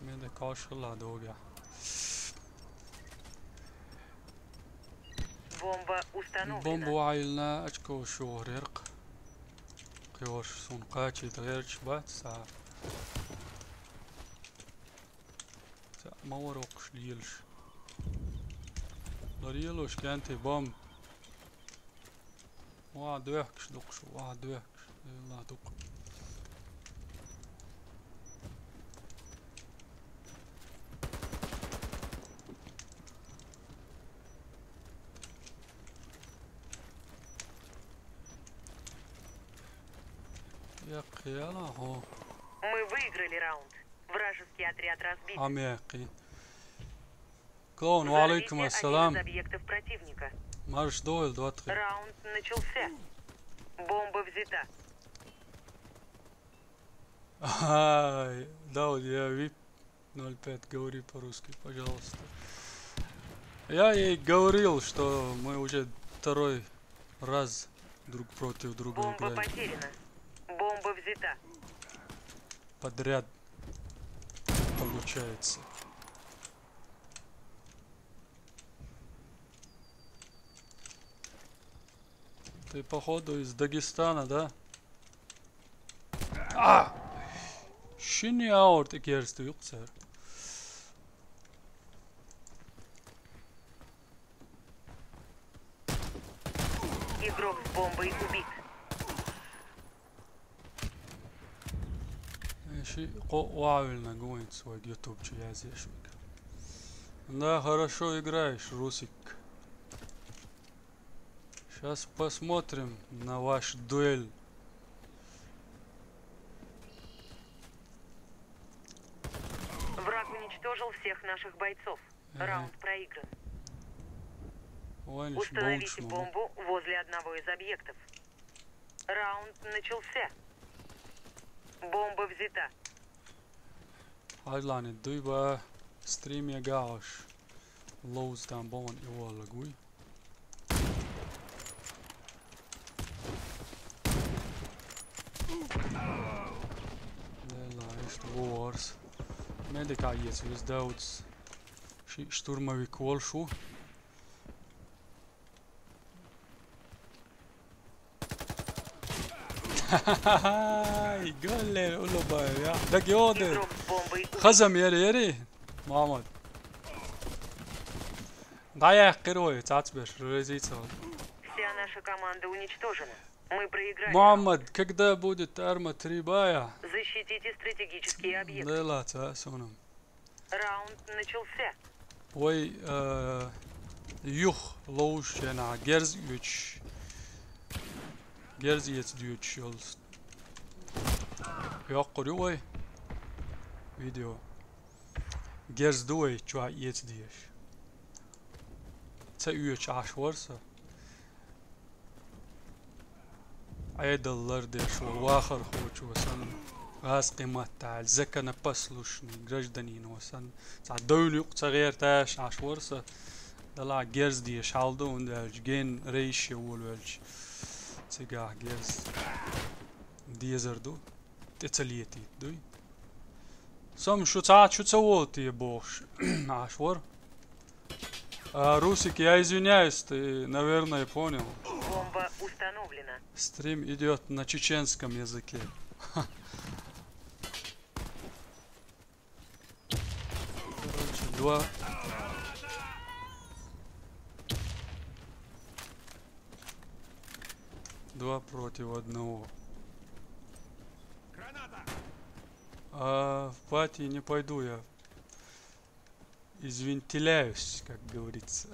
Мен да кашгъала догя. Бомба установлена. Бомба вайлна очко шугъреркъ. Къиош сун къачи дгъерч бац са. Ца, ма варокъуш лийлаш. Лар йилуш кенти бам. Ва дуьхкаш дукъуш, ва дуьхкаш. Ла дукъ. Я кхела, хо. Мы выиграли раунд. Вражеский отряд разбит. Амякъи. Клоун, ва алейкум ассалам. Взорвите один из объектов противника. Марш дойл, два, три. Раунд начался. Бомба взята. Ай, Дауд, я вип ноль пять, говори по-русски, пожалуйста. Я ей говорил, что мы уже второй раз друг против друга играем. Бомба потеряна. Бомба взята. Подряд получается. Ты, походу, из Дагестана, да? А! Шини аорт икерсту юксер. Игрок с бомбой убит. Эши къо-, вавилна гуинц вай ютубчи язешук. Да, хорошо играешь, Русик. Щас посмотрим на ваш дуэль. Враг уничтожил всех наших бойцов. Э. Раунд проигран. Ваниш. Установите бомбу возле одного из объектов. Раунд начался. Бомба взята. Хьажлани дуй ба стрим я гааш. Лоуз там бон и валла гуй. Wars. Медикал еза везде уц. Ши штурмовик волшу. Ай, галлер улубай, я. Даг йоды. Игрок с бомбой. Хазам яри, яри. Мамад. Да я кирой, цацбеш, резица. Вся наша команда уничтожена. Мы проиграли. Мамад, когда будет Арма три бая? Защитите стратегические объекты. Да ладно, а, сонам. Раунд начался. Вай, э, юх лоуш яна герз юч. Герз ец дюч йолс. Йоққур ю вай. Видео. Герз ду вай чуа ец деш. Ца юч аш варса. Айдаллар деш вахар хочу сан. Газ къимат тал, законопослушный гражданин васан. Ца дойн юк ца гер таш аш варса. Дала герз деш халду ундалж ген рейш вулвалж. Цига герз. Дезер ду. Тецалиетит дуй. Сом шу ца, шу ца волти бохш. Аш вар. А, Русик, я извиняюсь, ты, наверное, понял. Бомба установлена. Стрим идёт на чеченском языке. Короче, два. Два против одного. А в пати не пойду я. Извентиляюсь, как говорится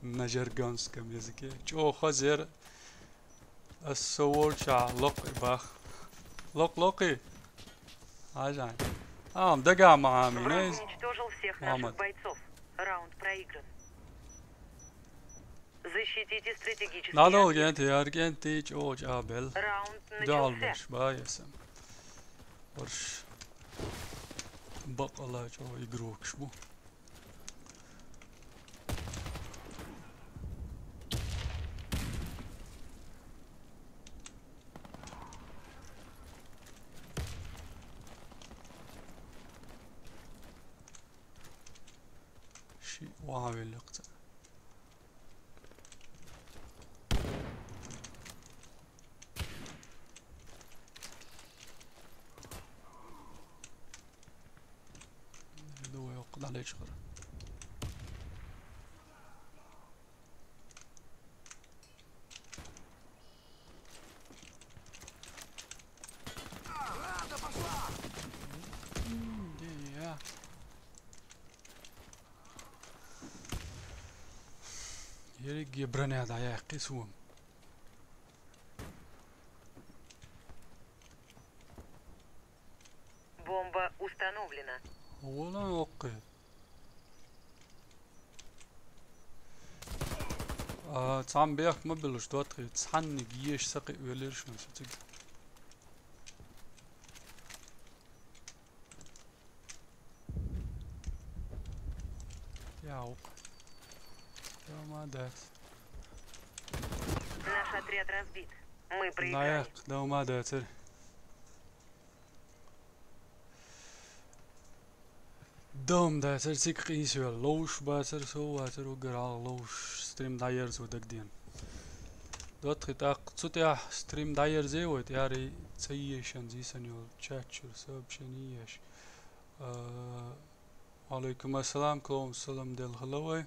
на жаргонском языке. Чо хазер. Ассаволча лоқи бах. Лоқ лоқи. Ажан. Ам дага маами не. Враг уничтожил всех наших Мамад. Бойцов. Раунд проигран. Защитите стратегические Надо объекты. Генти, аргенти, чо чабел. Раунд начался. Далбеш, баясам. Орш. Бакала чо игрокш бу. Ши вавилыкъ. Ду вай окъ далечкъыр. Ерик гебраня да я кисуам. Бомба установлена. Ола окъы. А, цам бех ма билуш, дуатхи, цанни гиеш сакъи уэлирш ма сутиг. Яук. Молодец. Наш отряд разбит. Мы проиграли. Наяк, да, молодец. Дом да цэр цик къийсвел лоуш ба цэр сова цэр угар ал лоуш стрим дайер зо дагден. Дот хит ак цутя стрим дайер зе войт яри цэйешен зисэн ёл чатчур сообщение еш. Э, алейкум ассалам, клоун салам дел халавай.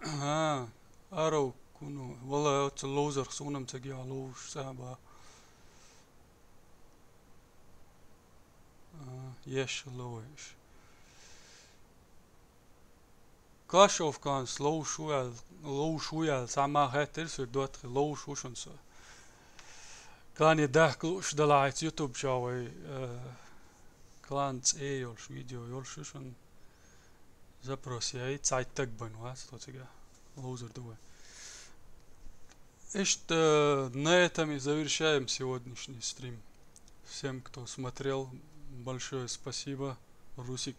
Ага, арау куну. Вала, оцу лоузер хсунам цаги алоуш саба. А, еш лоуш. Clash of Clans лоуш уял, лоуш уял, сама хэтер су дот лоуш ушун су. Клани дахклуш далайц YouTube чавай, э, клан цэ ёлш, видео ёлш ушун. Запрос я и цайтак бан вас, то тебя лоузер дуэ. Ишт, э, на этом и завершаем сегодняшний стрим. Всем, кто смотрел, большое спасибо. Русик,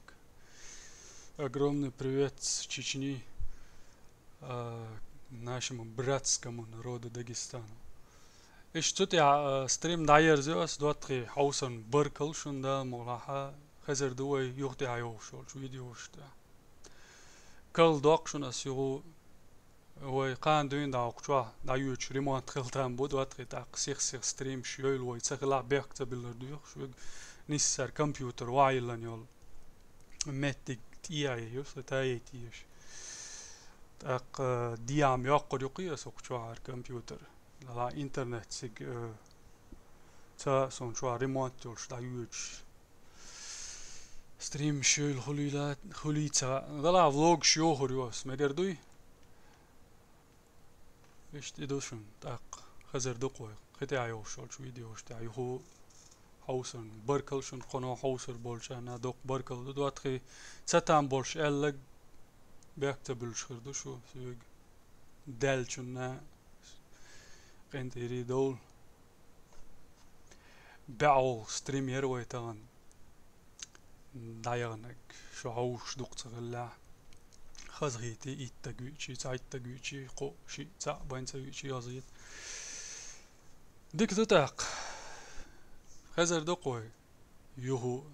огромный привет с Чечни. А, нашему братскому народу Дагестану. Иштта цу тӀехь, а, стрим дӀаерзайо ас, доттагӀий, хьовсарна баркалла шуна, Дала мукъ лахь, хезар ду вай юха тӀехь йолуш йолчу видеошна тӀехь. Карладоккху шуна ас юха, вай кхана дуьйна дӀа хӀокху чохь дӀайоьдуш ремонт хила там бу, доттагӀий, тӀаккха сих-сиха стримаш йойла вай ца хилахь, бехк ца биллар доьхуш верг, нисса компьютер охьайиллина йолу меттиг тӀе а йо, сан тае теш. ТӀаккха диам йоккхур ю кхин аса хӀокху чохь компьютер. Дала интернет цига, э, ца а суна чохь ремонт йолуш дӀайоьдуш. Стримаш йойла хуьлийла-, хуьлийца. Дала влогаш йохур ю ас, мегар дуй? Иштта и ду шуна, тӀаккха хезар ду-кх вай кхин тӀехь йолуш йолчу видеошна тӀехь юха хьовсарна. Баркалла шуна кхано хьовсур болчарна, доккха баркалла ду, доттагӀий, ца там болуш аьлларг бехк ца буьллуш хир ду шу соьга. Даьллачунна къинтӀерий довла. БӀе стрим яра вай тахана дӀаяханарг, шу хьовсуш дукха ца хиллехь. Хазахийти итт стаг виъчий, цхьайтта стаг виъчий, кхоъ, шиъ, цхьаъ бен ца виъчий хазахийта. Дика ду тӀаккха. Хезар ду-кх вай юха.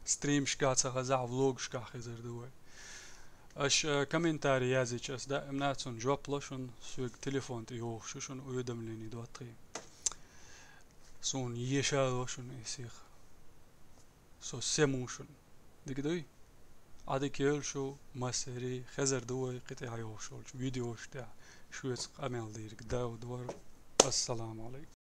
Стримашкахь ца хезахь, влогашкахь хезар ду вай. Аша, э, комментарий язйича, ас даимна цунна жоп ло шуна, соьга телефон тӀе йохуш ю шуна уведомление, доттагӀий. Суна еша а ло шуна и сиха. Со сема ву шуна. Дика дуй? Ӏадика йойла шу массерий, хезар ду вай кхин тӀехь йолуш йолчу видеошна тӀехь шуьца къамел дийриг Дала дора. Ассаламу Ӏалайкум.